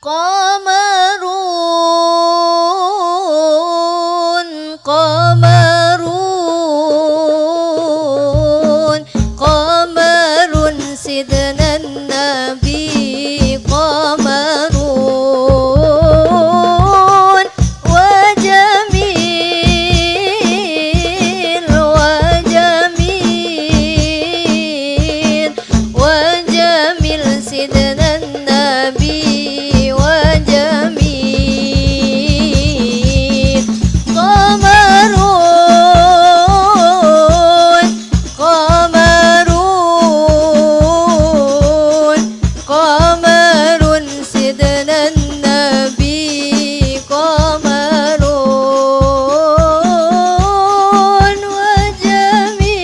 Qamarun qamarun qamarun sidna nabi qamarun wa jamil wa jamil wa jamil sidna nabi wa jamil qamarun qamarun qamarun sidna nabi qamarun wa jamil.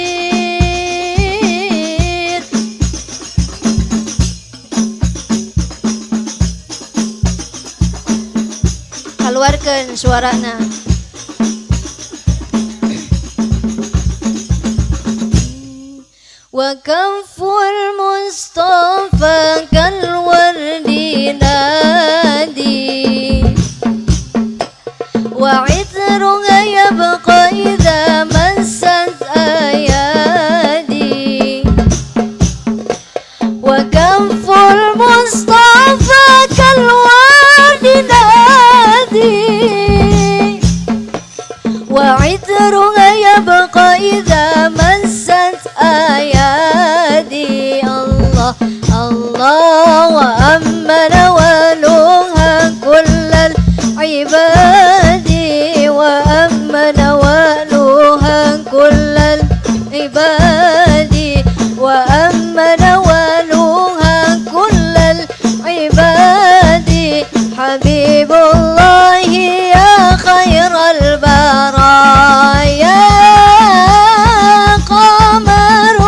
Keluarkan suarana. Wa kaful Mustafa kal wardi nadi wa itruha yabqa idza massat ayadi wa kaful Mustafa kal wardi nadi wa itruha yabqa idza massat ayadi. Allah Allah wa amma. العباد وأما نوالها كل العباد حبيب الله يا خير البرايا قمر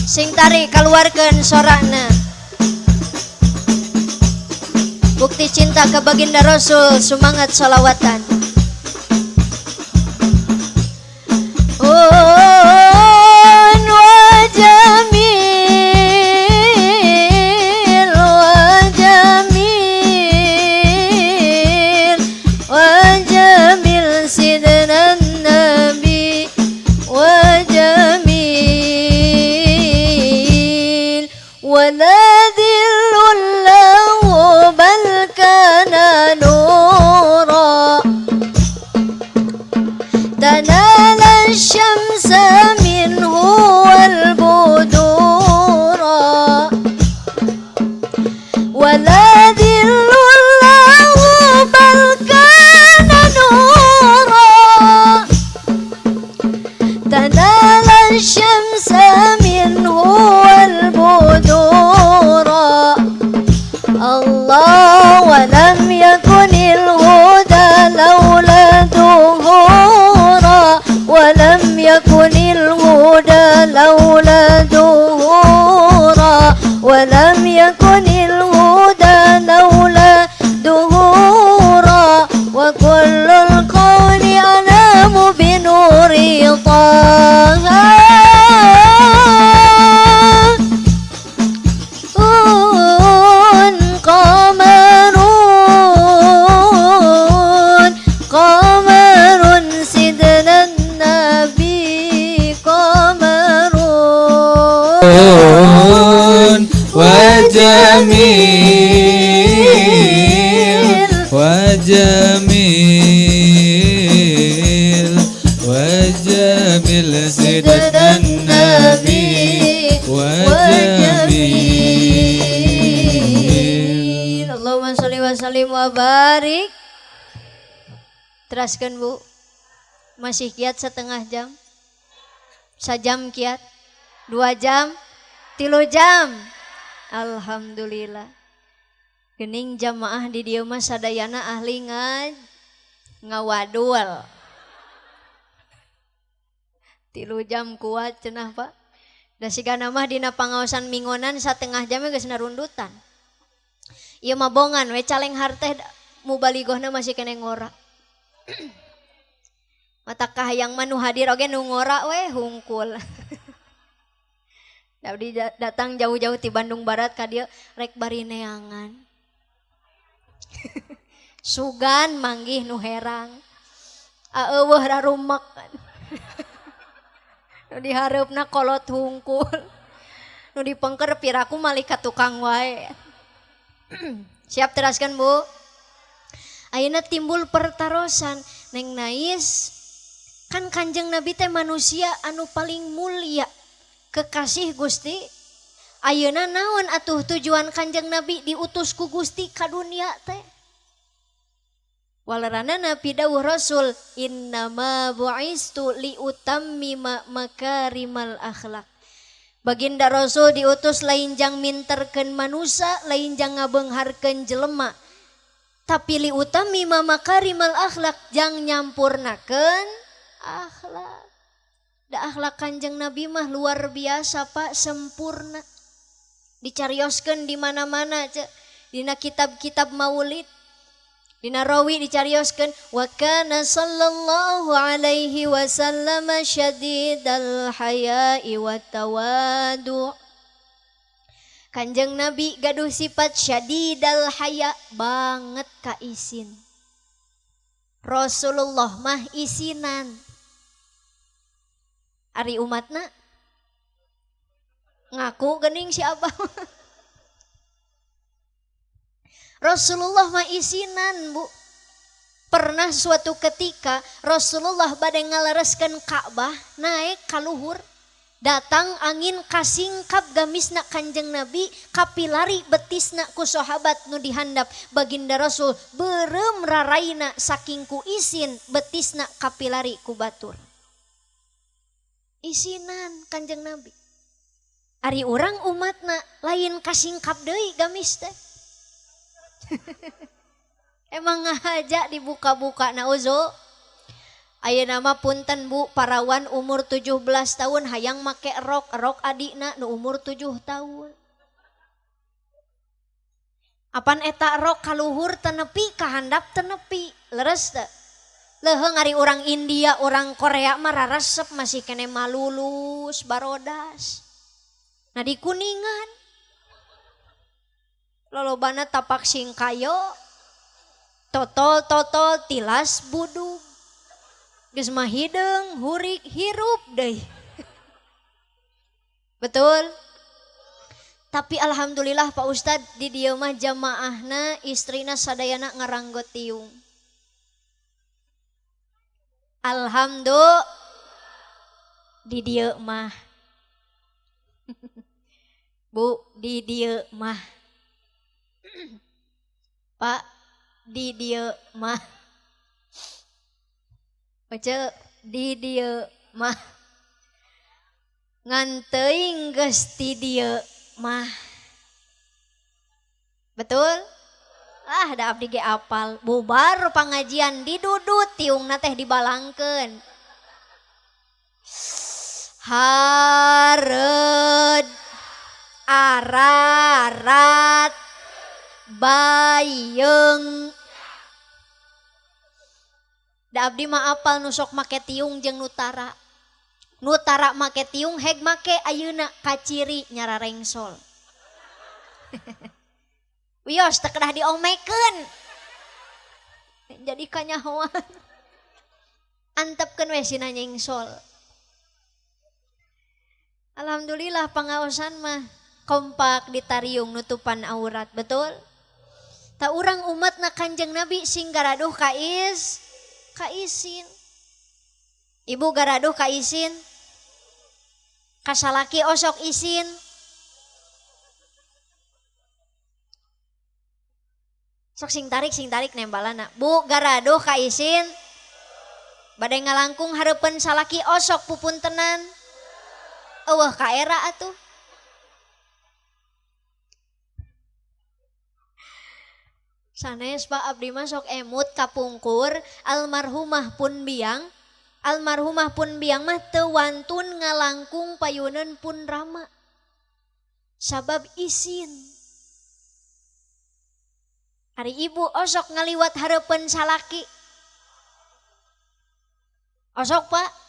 sing tarik keluarkan sorakna bukti cinta ke baginda Rasul semangat solawatan. وجميل سيدنا النبي وجميل ولا ذل له بل كان نورا تنال الشمس منه والبدورا ولا ذل له بل كان نورا تنال الشمس منه والبدورا الله ولم يكن الهدى لولا ظهورا ولم يكن الهدى لولا ظهورا ولم يكن الهدى لولا ظهورا وكل القول أنام بنور طه قمر قمر سيدنا النبي قمر وجميل وجميل وجميل سيدنا النبي وجميل. Allahumma sholli wa sallim wa barik. Teraskan Bu, masih kiat setengah jam, sajam kiat, 2 jam, 3 jam. Alhamdulillah. Gening jamaah di dieu mah sadayana ahli ngawadul. 3 jam kuat cenah Pak. Da sigana mah dina pangaosan mingonan setengah jam geus narundutan. Ieu mah bongan we caleng harteh mubaligohna masih kene ngora. Mata kahayang mah nu hadir oge nu ngora we hungkul. Abdi datang jauh-jauh ti Bandung Barat ka dieu rek bari neangan. Sugan manggih nu herang. Aeuweuh rarumek. Nu dihareupna kolot hungkul. Nu dipengker piraku malih ka tukang wae. Siap teraskan Bu. Ayeuna timbul pertarosan Neng Nais, kan Kanjeng Nabi teh manusia anu paling mulia, kekasih Gusti. Ayeuna naon atuh tujuan Kanjeng Nabi diutus ku Gusti ka dunia teh? Walerana Nabi dawuh Rasul, innama bu'istu liutammima makarimal akhlak. Baginda Rasul diutus lain jang minterkeun manusa, lain jang ngabeungharkeun jelema, tapi liutammima makarimal akhlak, jang nyampurnakeun akhlak. Da akhlak Kanjeng Nabi mah luar biasa Pak, sempurna. Dicarioskeun di mana-mana ce, dina kitab-kitab maulid. Dina rawi dicarioskeun wa kana sallallahu alaihi wasallam syadidal haya'i wa tawadu. Kanjeng Nabi gaduh sifat syadidal haya, banget ka isin. Rasulullah mah isinan. Ari umatna ngaku gening si abah. Rasulullah mah isinan Bu. Pernah suatu ketika Rasulullah bade ngalereskeun Ka'bah naik ka luhur. Datang angin kasingkap gamisna Kanjeng Nabi, kapilari betisna ku sahabat nu dihandap. Baginda Rasul beureum raraina saking ku isin betisna kapilari ku batur. Isinan Kanjeng Nabi. Ari urang umatna lain kasingkap deui gamis teh. Emang ngahaja dibuka-buka nauzu. Ayeuna mah punten Bu, parawan umur 17 tahun hayang make rok, rok adikna nu umur 7 tahun. Apan eta rok kaluhur tenepi kahandap tenepi, leres teu? Leuheung ari urang India, urang Korea mah raresep masih kene malulus, barodas. Nah di Kuningan lolobana tapak singkayo, totol-totol tilas budug. Geus mah hideung, hurik, hirup deui. Betul? Tapi alhamdulillah Pak Ustad di dieu mah jamaahna istrina sadayana ngaranggot tiung. Alhamdulillah di dieu mah. Bu, di dieu mah. Pak, di dieu mah. Oce, di dieu mah. Ngan teuing geus ti dieu mah. Betul? Ah, da abdi ge apal. Bubar pangajian didudut tiungna teh dibalangkeun. Hareud ararat bayeung. Da abdi mah apal nu sok make tiung jeung nu tara. Nu tara make tiung heg make ayeuna kaciri nyararengsol. Wios teu kedah diomekeun. Jadi kanyahoan. Antepkeun we sina nyengsol. Alhamdulillah pangaosan mah kompak ditariung nutupan aurat, betul? Ta urang umatna Kanjeng Nabi sing garaduh kais kaisin. Ibu garaduh kaisin. Kasalaki osok isin. Sok sing tarik nembalana. Bu garaduh kaisin. Bade ngalangkung hareupeun salaki osok pupuntenan. Eueuh kaera atuh. Sanes Pak abdi mah sok emut kapungkur almarhumah pun biang. Almarhumah pun biang mah teu wantun ngalangkung payuneun pun rama. Sabab isin. Ari ibu osok ngaliwat hareupeun salaki. Osok Pak.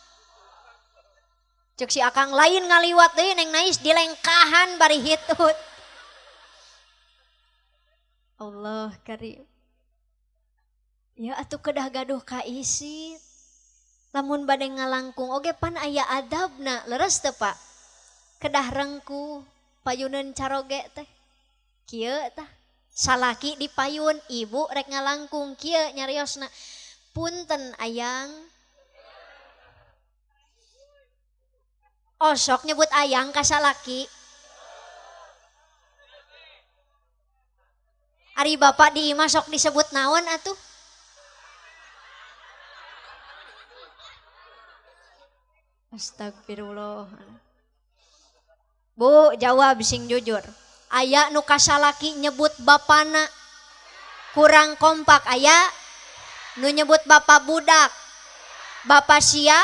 Cek si akang lain ngaliwat deui neng nais dilengkahan bari hitut. Allah karim. Ya atuh kedah gaduh kaisin. Lamun bade ngalangkung oge pan aya adabna, leres teu Pak? Kedah rengkuh payuneun caroge teh. Kieu tah. Salaki dipayun, ibu rek ngalangkung kieu nyariosna. Punten ayang. Osok nyebut ayang ka salaki. Ari bapak di imah sok disebut naon atuh? Astagfirullah. Bu, jawab sing jujur. Aya nu kasalaki nyebut bapana kurang kompak, aya nu nyebut bapak budak, bapak sia.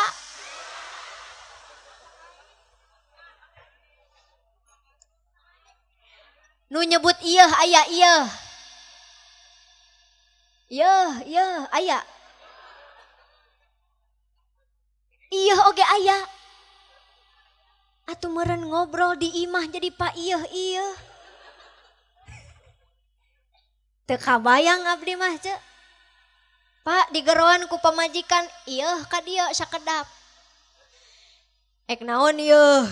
Nu nyebut ieu aya ieu. Ieu, ieu aya. Ieu oge aya. Atuh meureun ngobrol di imah jadi pak ieu ieu. Teu kabayang abdi mah ceu. Pak digeroan ku pamajikan ieu ka dieu sakedap. Ek naon ieu?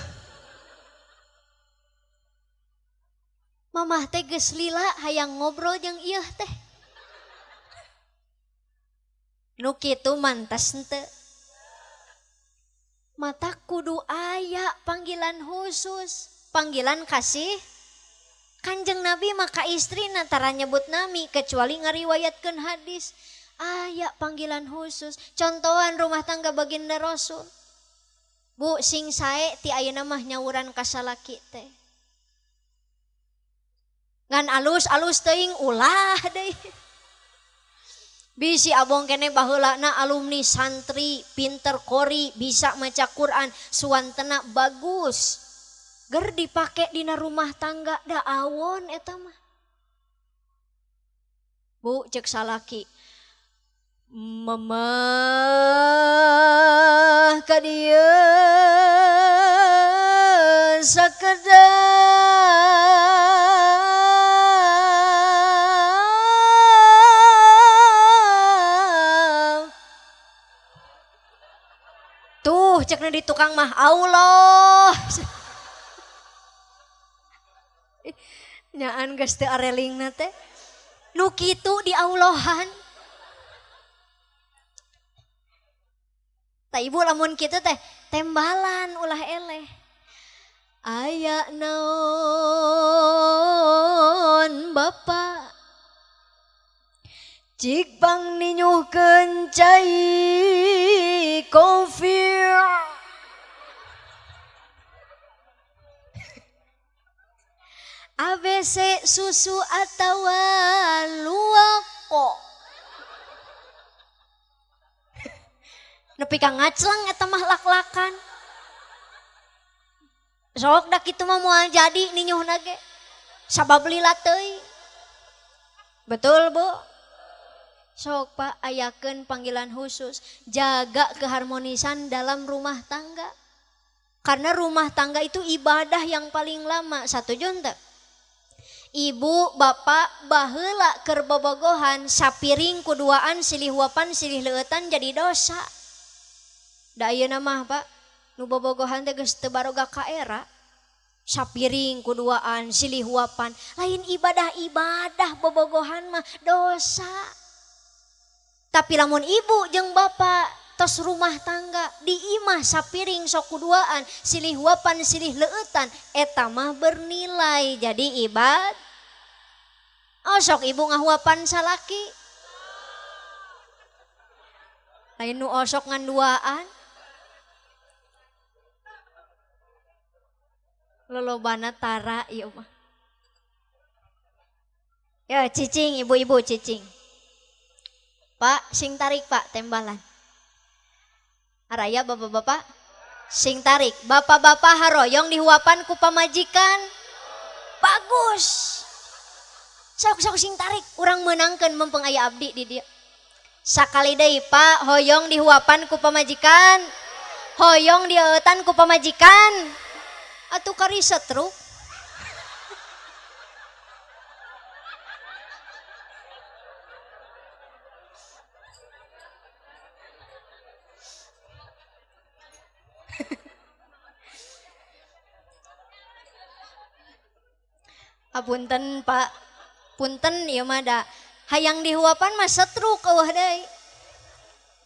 Mamah teh geus lila hayang ngobrol jeung ieu teh. Nu kitu mantes henteu. Mata kudu aya panggilan khusus, panggilan kasih. Kanjeng Nabi maka istrina tara nyebut nami kecuali ngariwayatkeun hadis. Aya panggilan khusus. Contohan rumah tangga baginda Rasul. Bu sing sae ti ayeuna mah nyawuran ka salaki teh. Ngan alus-alus teuing ulah deui. Bisi abong kene baheulana alumni santri, pinter kori, bisa maca Quran, suantena bagus. Ger dipake dina rumah tangga da awon eta mah. Bu cek salaki, mamah ka dieu sakedap tuh cekna di tukang mah Allah nyaan geus teu arelingna teh nu kitu di Allahan. Ta ibu lamun kitu teh tembalan ulah eleh. Aya naon bapak cik pang ninyuhkeun cai kopi. ABC susu atawa luwako. Nepi ka ngacleng eta mah lak-lakan. Sok da kitu mah moal jadi ninyuhna ge. Sabab lila teuing. Betul, Bu? Sok Pak ayakeun panggilan khusus, jaga keharmonisan dalam rumah tangga. Karena rumah tangga itu ibadah yang paling lama, satuju henteu? Ibu, bapak, baheula keur bobogohan sapiring kuduaan silih huapan silih leueutan jadi dosa. Da ayeuna mah Pak, nu bobogohan teh geus teu baroga ka era. Sapiring kuduaan silih huapan, lain ibadah-ibadah bobogohan mah dosa. Tapi lamun ibu jeung bapak tos rumah tangga di imah sapiring sok kuduaan silih huapan silih leueutan eta mah bernilai jadi ibad. Oh sok ibu ngahuapan salaki. Lain nu osok ngan duaan. Lolobana tara ieu mah. Ya cicing ibu-ibu cicing. Pak sing tarik Pak tembalan. Araya bapak-bapak sing tarik. Bapak-bapak haroyong dihuapan ku pamajikan. Bagus. Sok-sok sing tarik urang meunangkeun mumpung aya abdi di dieu. Sakali deui Pak hoyong dihuapan ku pamajikan. Hoyong dieueutan ku pamajikan. Atuh kari setruk. Apunten Pak, punten ieu mah da hayang dihuapan mah setruk eueuh deui.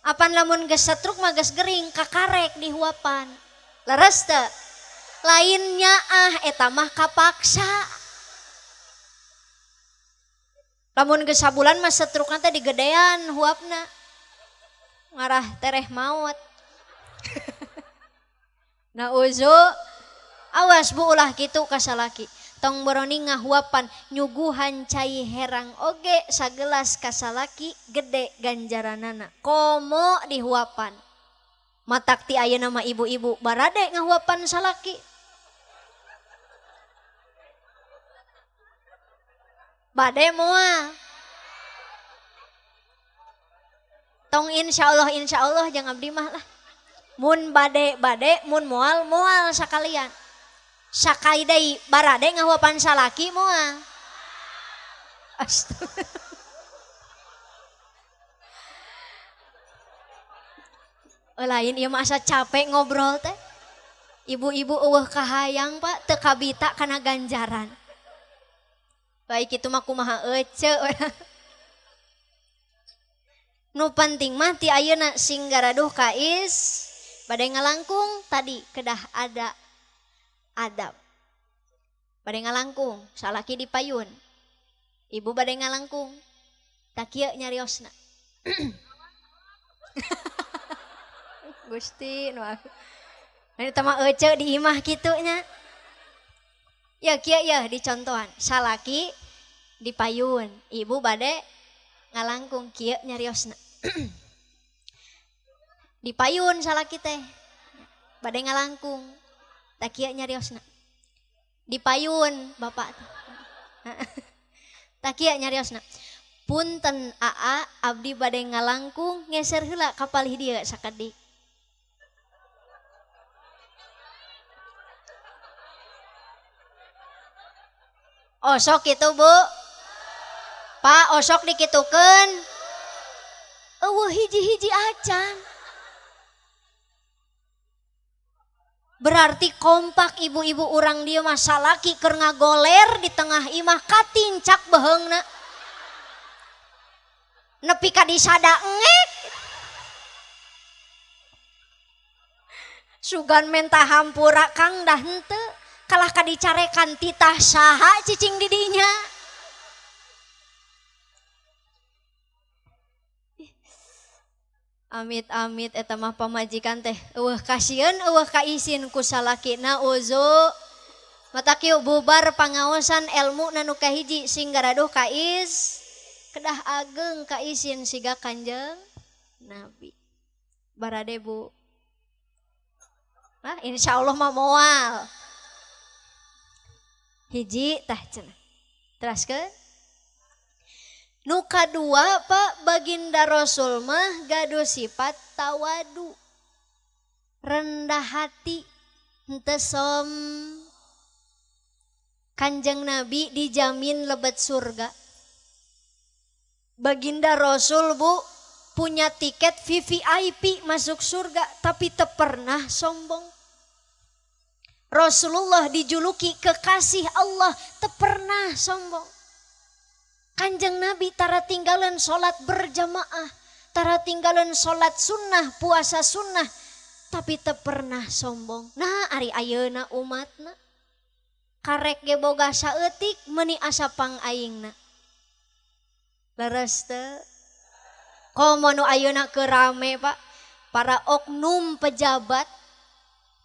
Apan lamun geus setruk mah geus gering kakarek dihuapan. Leres teu? Lainnya ah eta mah kapaksa. Lamun geus sabulan mah setrukna teh digedean huapna. Ngarah tereh maot. Nauzu awas bu ulah kitu ka salaki. Tong boroni ngahuapan nyuguhan cai herang oge sagelas kasalaki gede ganjaranana komo dihuapan. Matak ti ayeuna mah ibu-ibu barade ngahuapan salaki. Bade moal. Tong insyaallah jang abdi mah lah. Mun bade bade mun moal moal sakalian. Sakali deui barade ngahuapan salaki moal. Astagfirullah. Lain ieu mah asa capek ngobrol teh. Ibu-ibu eueuh kahayang Pak teu kabita kana ganjaran. Baik itu mah kumaha ece. Nu penting mah ti ayeuna sing garaduh kais bade ngalangkung tadi kedah ada adab. Bade ngalangkung salaki di payun. Ibu bade ngalangkung. Tak kieu nyariosna. Gusti nu aku. Ini tama ece di imah kitunya. Ya kieu ya dicontohan. Salaki di payun, ibu bade ngalangkung kieu nyariosna. Di payun salaki teh bade ngalangkung. Tah kieu nyariosna. Di payun bapak teh. Tah kieu nyariosna. Punten aa abdi bade ngalangkung ngeser heula ka palih dieu sakedik. Osok itu bu, pak osok dikitukeun. Eueuh hiji-hiji acan. Berarti kompak ibu-ibu urang dieu mah salaki keur ngagoler di tengah imah katincak beheungna. Nepi ka disada engek. Sugan menta hampura kang dah henteu. Kalah ka dicarekan titah saha cicing di dinya. Amit-amit eta mah pamajikan teh eueuh kasieun eueuh kaisin ku salakina uzu. Mata kieu bubar pangaosan elmu nu kahiji sing garaduh kais kedah ageng kaisin siga Kanjeng Nabi. Barade bu. Nah, insyaallah mah moal. Hiji tah cenah. Teraskeun. Nu kadua Pak baginda Rasul mah gaduh sifat tawadu. Rendah hati, henteu som. Kanjeng Nabi dijamin lebet surga. Baginda Rasul bu punya tiket VVIP masuk surga tapi teu pernah sombong. Rasulullah dijuluki kekasih Allah, teu pernah sombong. Kanjeng Nabi tara tinggalan sholat berjamaah, tara tinggalan sholat sunnah, puasa sunnah, tapi teu pernah sombong. Nah, ari ayeuna umatna karek ge boga saeutik meuni asa pang aingna. Leres teu? Komo nu ayeuna keur rame Pak, para oknum pejabat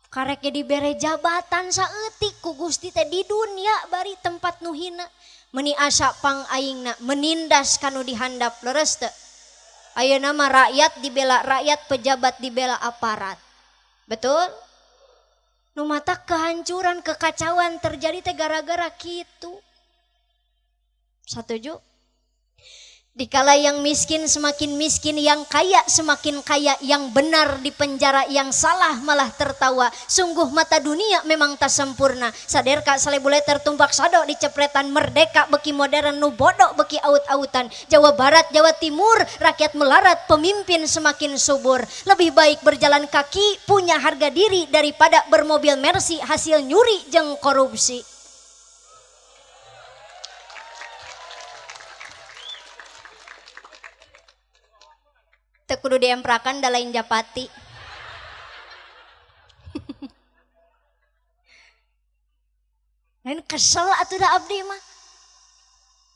karek ge dibere jabatan saeutik ku Gusti teh di dunia bari tempat nu hina meuni asa pang aingna menindas kanu dihandap. Leres teu? Ayeuna mah rakyat dibela rakyat, pejabat dibela aparat. Betul? Nu mata kehancuran, kekacauan terjadi teh gara-gara kitu. Satuju? Dikala yang miskin semakin miskin, yang kaya semakin kaya, yang benar di penjara, yang salah malah tertawa. Sungguh mata dunia memang tak sempurna. Saderka salebu leter tumpak sado dicepretan, merdeka beki modern nu bodoh beki aut-autan. Jawa Barat, Jawa Timur, rakyat melarat, pemimpin semakin subur. Lebih baik berjalan kaki, punya harga diri daripada bermobil Mercy hasil nyuri jeung korupsi. Teu kudu diemprakan da lain japati. Lain kesel atuh da abdi mah.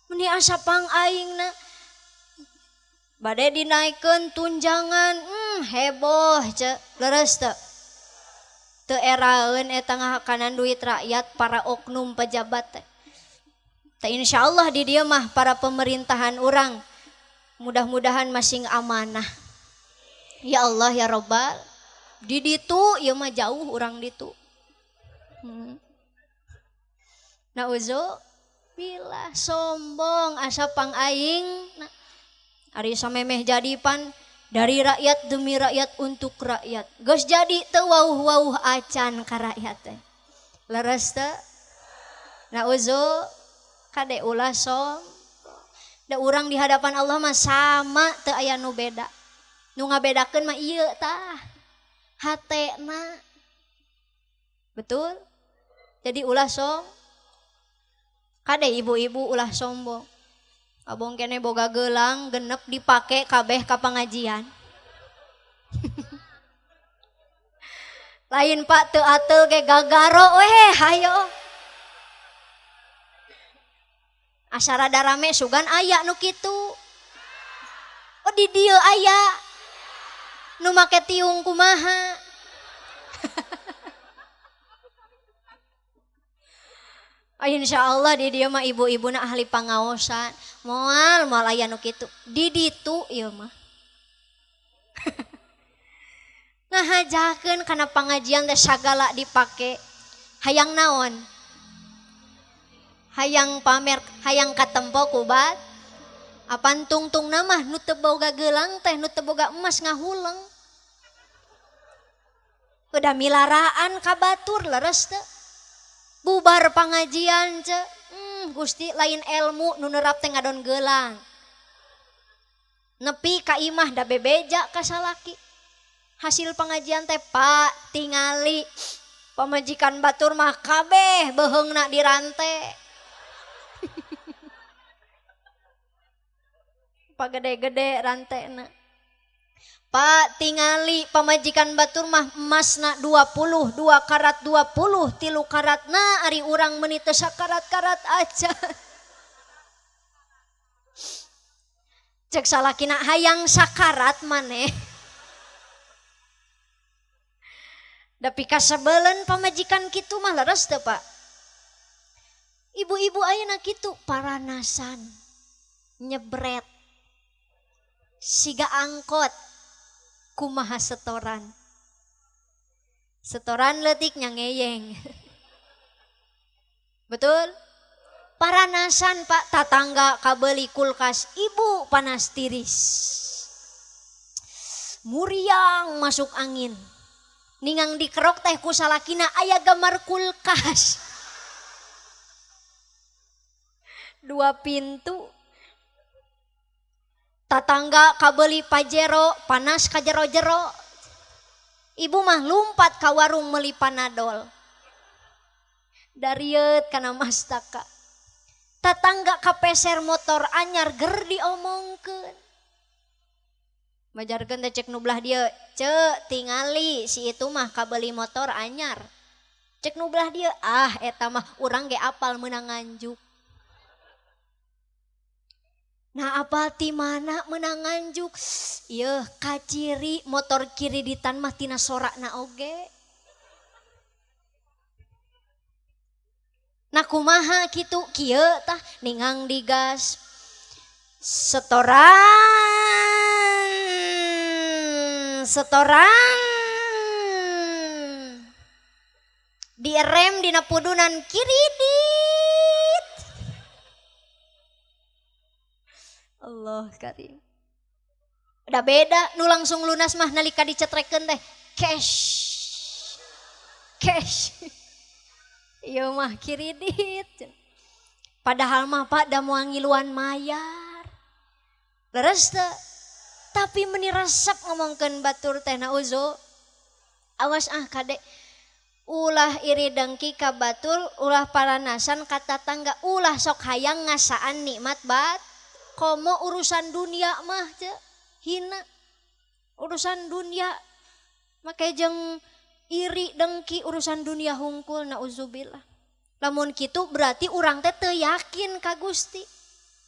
Meni asa pang aingna. Bade dinaikeun tunjangan, heboh ce, leres teu. Teu eraeun eta ngahakanan duit rakyat para oknum pejabat teh. Teh insyaallah di dieu mah para pemerintahan urang mudah-mudahan masing amanah. Ya Allah ya Robbal. Di ditu ieu mah jauh urang ditu. Nauzu billah sombong asa pang aing. Nah, ari samemeh jadi pan dari rakyat demi rakyat untuk rakyat. Geus jadi teu wauh-wauh acan ka rakyat teh. Leres teu? Nauzu kade ulah som. Da urang di hadapan Allah mah sama teu aya nu beda. Nu ngabedakeun mah ieu tah. Hatena. Betul? Jadi ulah som. Kade ibu-ibu ulah sombong. Abong kene boga gelang genep dipake kabeh ka pangajian. Lain Pak teu ateul ge gagaro weh hayo. Asa rada rame sugan aya nu kitu. Oh di dieu aya. Nu make tiung kumaha. Insya Allah di dieu mah ibu-ibuna ahli pangaosan. Moal moal aya nu kitu. Di ditu ieu mah. Ngahajakeun kana pangajian teh sagala dipake. Hayang naon? Hayang pamer, hayang katempo ku bat. Apan tungtungna mah nu teu boga gelang teh, nu teu boga emas ngahuleng. Udah milaraan ka batur leres teu. Bubar pangajian ce, Gusti lain ilmu nu nerap teh ngadon gelang. Nepi ka imah da bebeja ka salaki. Hasil pengajian teh Pak tingali pamajikan batur mah kabeh beuheungna dirante. Pagede-gede rantena. Pak tingali pamajikan batur mah emasna 20, 2 karat 20, 3 karatna ari urang meuni teu sakarat-karat aja. Cek salakina hayang sakarat maneh. Tapi kasebelen pamajikan kitu mah leres teu Pak? Ibu-ibu ayeuna kitu paranasan, nyebret, siga angkot. Kumaha setoran. Setoran leutik nya ngeyeng. Betul? Paranasan Pak, tatangga kabeli kulkas, ibu panas tiris. Muriang masuk angin. Ningang dikerok teh ku salakina aya gambar kulkas. 2 pintu. Tatangga kabeli Pajero, panas ka jero-jero. Ibu mah lumpat ka warung meuli Panadol. Darieut kana mastaka. Tatangga kapeser motor anyar ger diomongkeun. Majarkeun teh cek nu belah dieu, "Ceu, tingali si itu mah kabeli motor anyar." Cek nu belah dieu, "Ah, eta mah urang ge apal meunang nganjuk." Nah apal ti mana meunang nganjuk? Ieu kaciri motor kiriditan mah tina sorakna oge. Nah kumaha kitu kieu tah ningang digas. Setoran setoran direm dina pudunan kiridit. Allah karim. Udah beda nu langsung lunas mah nalika dicetrekeun teh cash. Cash. Ieu mah kiridit. Padahal mah Pak da moal ngiluan mayar. Leres teu? Tapi meni resep ngomongkeun batur teh nauzu. Awas ah kade. Ulah iri dengki ka batur, ulah paranasan ka tatangga, ulah sok hayang ngasaan nikmat bat. Komo urusan dunia mah ce, hina. Urusan dunia make jeung iri dengki urusan dunia hungkul nauzubillah. Lamun kitu berarti urang teh teu yakin ka Gusti.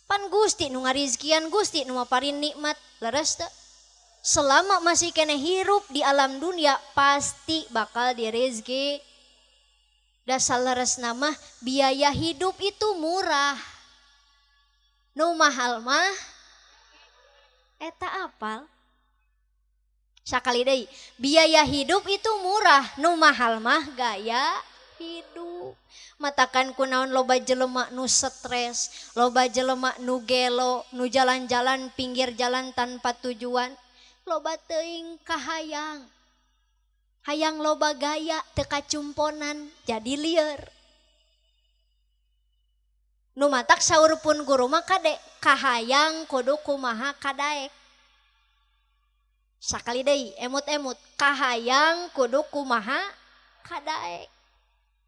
Pan Gusti nu ngarizkian, Gusti nu maparin nikmat, leres teu? Selama masih keneh hirup di alam dunia pasti bakal direzki. Dasar leresna mah biaya hidup itu murah. Nu mahal mah eta apal. Sakali deui, biaya hidup itu murah, nu mahal mah gaya hidup. Matakan kunaon loba jelema nu stres, loba jelema nu gelo, nu jalan-jalan pinggir jalan tanpa tujuan, loba teuing kahayang. Hayang loba gaya teu kacumponan jadi lieur. Nu matak saur pun guru mah kade kahayang kudu kumaha kadaek. Sakali deui emut-emut kahayang kudu kumaha kadaek.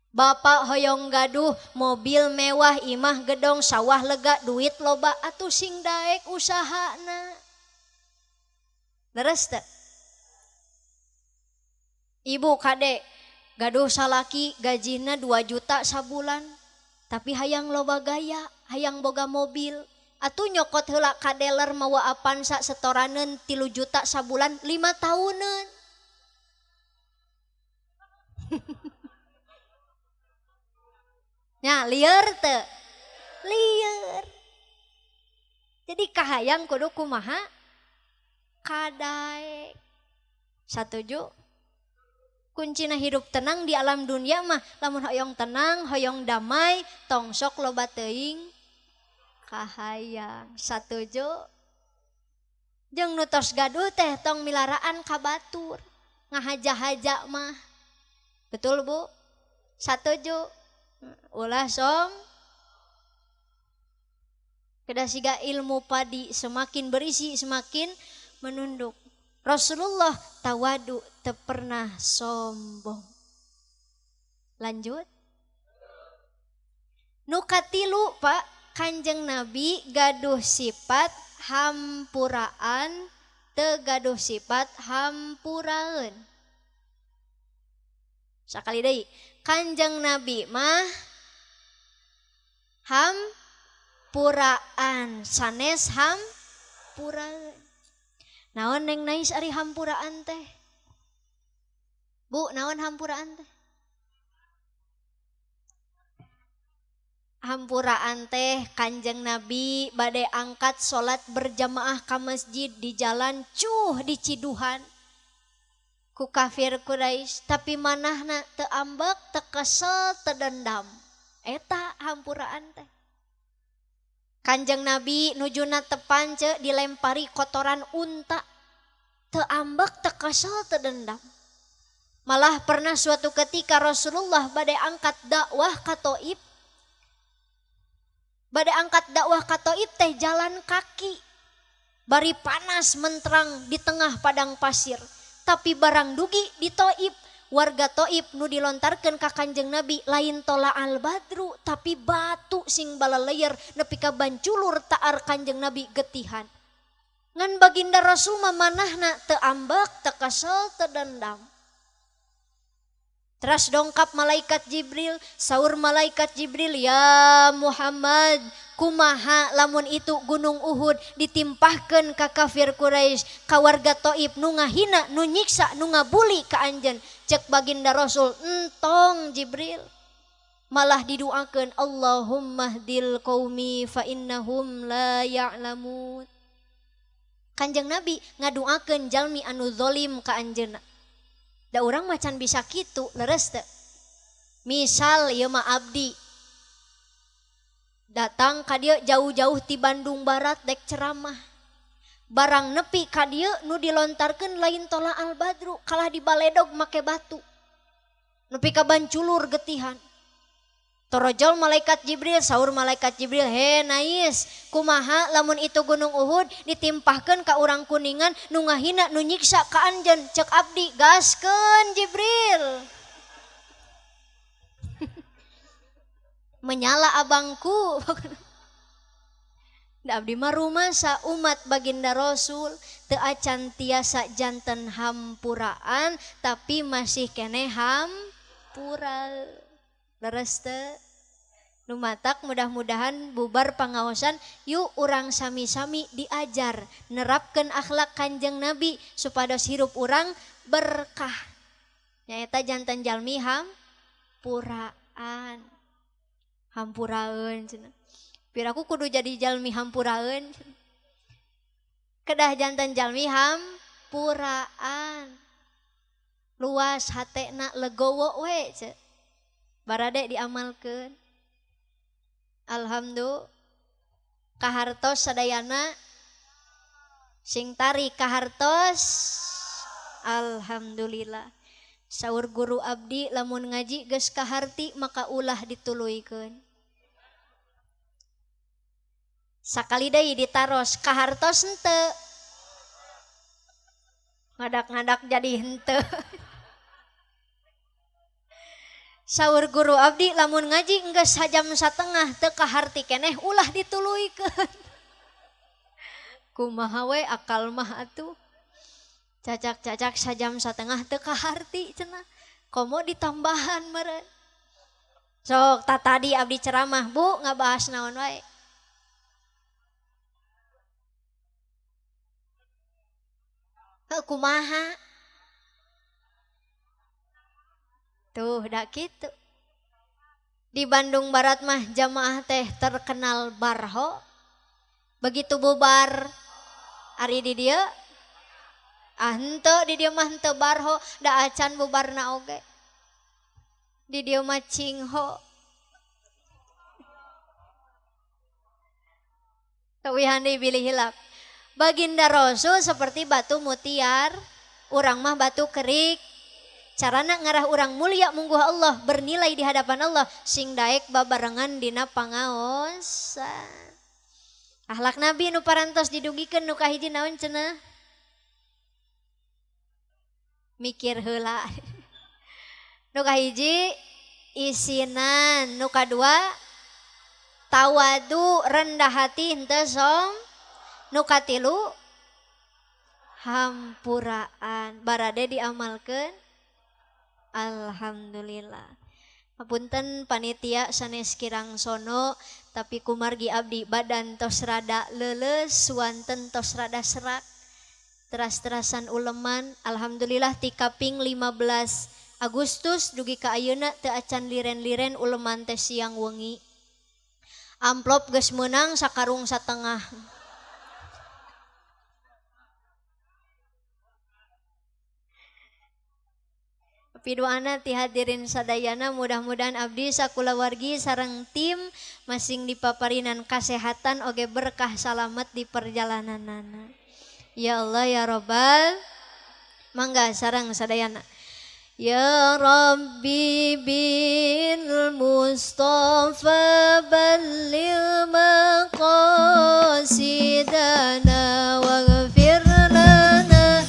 Bapak hoyong gaduh mobil mewah, imah gedong, sawah lega, duit loba, atuh sing daek usahana. Leres teu? Ibu kade gaduh salaki gajina 2 juta sabulan, tapi hayang loba gaya, hayang boga mobil, atuh nyokot heula ka dealer mawa Avanza setoraneun 3 juta sabulan 5 tahuneun. Nya lieur teu? Lieur. Jadi kahayang kudu kumaha? Kadaek. Satuju? Kuncina hidup tenang di alam dunia mah lamun hoyong tenang, hoyong damai, tong sok loba teuing kahayang. Satuju? Jeung nu tos gaduh teh tong milaraan ka batur. Ngahaja-haja mah. Betul Bu? Satuju? Ulah som. Kedah siga ilmu padi semakin berisi semakin menunduk. Rasulullah tawadu teu pernah sombong. Lanjut. Nu katilu Pak, Kanjeng Nabi gaduh sifat hampuraan teu gaduh sifat hampuraeun. Sakali deui, Kanjeng Nabi mah hampuraan sanes hampuraeun. Naon neng nais ari hampuraan teh? Bu, naon hampuraan teh? Hampuraan teh Kanjeng Nabi bade angkat salat berjamaah ka masjid di jalan cuh di Ciduhan ku kafir Quraisy, tapi manahna teu ambek, teu kesel, teu dendam. Eta hampuraan teh. Kanjeng Nabi nujuna tepance dilempari kotoran unta, teu ambek, teu kesel, teu dendam. Malah pernah suatu ketika Rasulullah bade angkat dakwah ka Taif. Bade angkat dakwah ka Taif teh jalan kaki. Bari panas menterang di tengah padang pasir. Tapi barang dugi di Taif, warga Taif nu dilontarkeun ka Kanjeng Nabi lain tola al badru tapi batu sing balaleyer nepi ka banculur taar Kanjeng Nabi getihan. Ngan baginda Rasul mah manahna teu ambek, teu kesel, teu dendam. Teras dongkap malaikat Jibril, saur malaikat Jibril, ya Muhammad, kumaha lamun itu gunung Uhud ditimpahkeun ka kafir Quraisy, ka warga Taif nu ngahina, nu nyiksa, nu ngabuli ka anjeun. Cek baginda Rasul, entong Jibril. Malah diduakeun, Allahumma hdil qaumi fa innahum la ya'lamun. Kanjeng Nabi ngaduakeun jalmi anu zalim ka anjeunna. Da urang macan bisa kitu, leres teu? Misal ieu mah abdi datang ka dieu jauh-jauh ti Bandung Barat dek ceramah. Barang nepi ka dieu nu dilontarkeun lain tola al badru, kalah dibaledog make batu. Nepi ka banculur getihan. Torojol malaikat Jibril, saur malaikat Jibril, he nais, kumaha lamun itu gunung Uhud ditimpahkeun ka urang Kuningan nu ngahina, nu nyiksa ka anjeun. Cek abdi, gaskeun Jibril. Menyala abangku. Da abdi mah rumasa umat baginda Rasul teu acan tiasa janten hampuraan tapi masih keneh hampura. Leres teu? Nu matak mudah-mudahan bubar pangaosan yuk urang sami-sami diajar nerapkeun akhlak Kanjeng Nabi supados hirup urang berkah. Nyaeta janten jalmi hampuraan. Hampuraeun cenah. Piraku kudu jadi jalmi hampuraeun. Kedah janten jalmi hampuraan. Luas hatena legowo we ce. Barade diamalkeun. Alhamdulillah. Kahartos sadayana sing tarik kahartos. Alhamdulillah. Saur guru abdi lamun ngaji geus kaharti maka ulah dituluykeun. Sakali deui ditaros kahartos henteu. Ngadak-ngadak jadi henteu. Saur guru abdi lamun ngaji geus sajam satengah teu kaharti keneh ulah dituluykeun. Kumaha we akal mah atuh. Cacak-cacak sajam satengah teu kaharti cenah. Komo ditambahan meureun. Sok ta tadi abdi ceramah Bu ngabahas naon wae. Heuh kumaha? Tuh dak kitu. Di Bandung Barat mah jamaah teh terkenal barho. Begitu bubar ari di dieu ah henteu, di dieu mah henteu barho, da acan bubarna oge. Di dieu mah cingho. Kawihan deui bilih hilap. Baginda Rasul seperti batu mutiar, urang mah batu kerik. Carana ngarah urang mulia mungguh Allah, bernilai di hadapan Allah, sing daek babarengan dina pangaosan. Akhlak Nabi nu parantos didugikeun nu kahiji naon cenah? Mikir heula. Nu kahiji isinan, nu kadua tawadu, rendah hati henteu som, nu katilu hampuraan. Barade diamalkeun. Alhamdulillah. Apunten panitia sanes kirang sono, tapi kumargi abdi badan tos rada leuleus, wanten tos rada serak, teras-terasan uleman. Alhamdulillah ti kaping 15 Agustus dugi ka ayeuna teu acan liren-liren uleman teh siang wengi. Amplop geus meunang sakarung satengah. Piduana ti hadirin sadayana, mudah-mudahan abdi sakulawargi sareng tim masing dipaparinan kasehatan oge berkah salamet di perjalananana. Ya Allah ya Rabbal, mangga sareng sadayana. Ya Rabbi bil Mustafa balligh maqasidana waghfir lana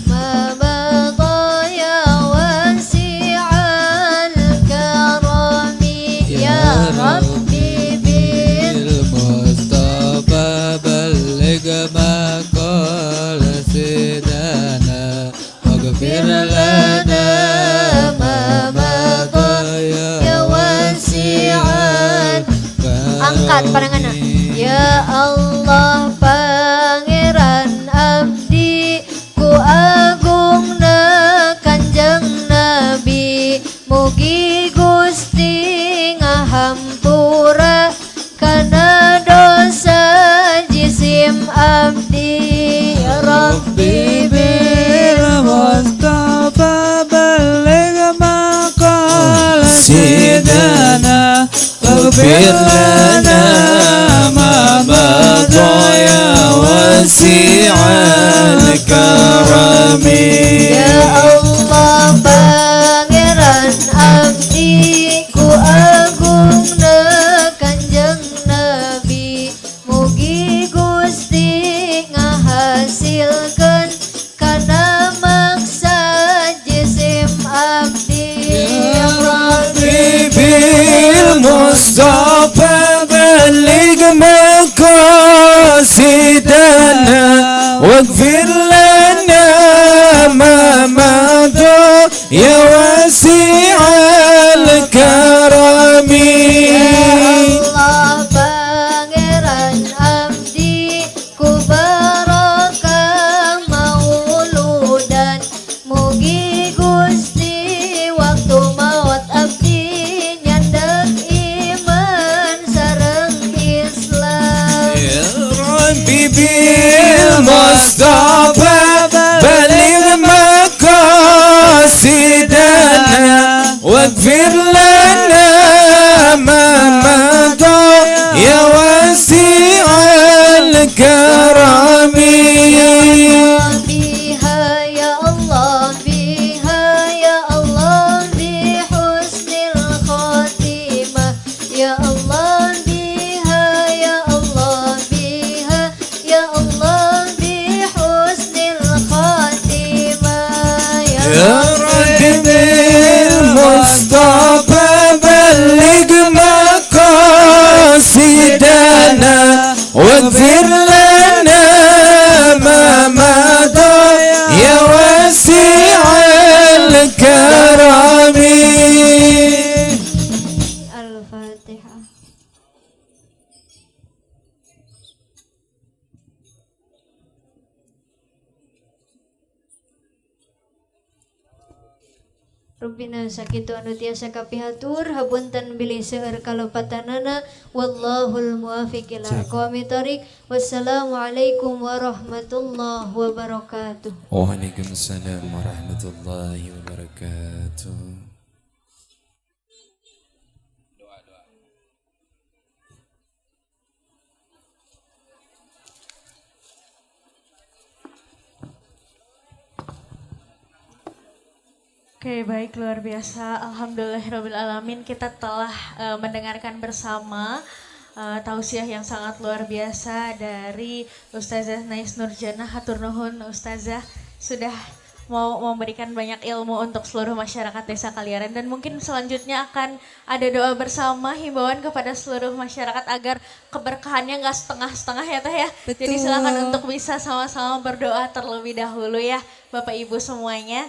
ma madha ya wasi'al karami. Ya Rabbi bil Mustafa balligh maqasidana waghfir lana ma madha ya wasi'al. Angkat pandanganna. Ya Allah Pangeran abdi ku agungna Kanjeng Nabi, mugi Gusti ngahampura kana dosa jisim abdi. Ya Rabbi bil Mustafa balligh maqasidana waghfir lana ma madha ya wasi'al karami. Ya Allah Pangeran abdi ku agungna Kanjeng Nabi, mugi Gusti ngahasilkeun kana maksad jisim abdi. Ya Rabbi bil Mustafa balligh maqasidana waghfir lana ma madha ya wasi'al karami. Ya Allah Pangeran abdi ku barokah mauludan, mugi Gusti waktu maut abdi nyandek iman sareng Islam. Ya Rabbi bil Mustafa balligh maqasidana waghfir lana ma madha ya wasi'al karami. Biha ya Allah, biha ya Allah, bi husnil khatimah. Ya Allah biha ya Allah, biha ya Allah, bi husnil khatimah. Ya Rabbi bil Mustafa Rupina sakitu anu tiasa kapihatur, hapunten bilih seueur kalepatanana. Wallahul muwafiq ila aqwamit thoriq. Wassalamualaikum warahmatullahi wabarakatuh. Waalaikumsalam warahmatullahi wabarakatuh. Oke, baik, luar biasa. Alhamdulillahirabbil kita telah mendengarkan bersama tausiah yang sangat luar biasa dari Ustazah Nais Nurjana. Hatur nuhun Ustazah sudah mau memberikan banyak ilmu untuk seluruh masyarakat Desa Kaliaren, dan mungkin selanjutnya akan ada doa bersama, himbauan kepada seluruh masyarakat agar keberkahannya nggak setengah-setengah ya, Teh, ya. Jadi Betul. silakan untuk bisa sama-sama berdoa terlebih dahulu ya, Bapak Ibu semuanya.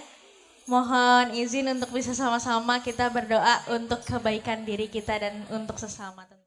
Mohon izin untuk bisa sama-sama kita berdoa untuk kebaikan diri kita dan untuk sesama tentunya.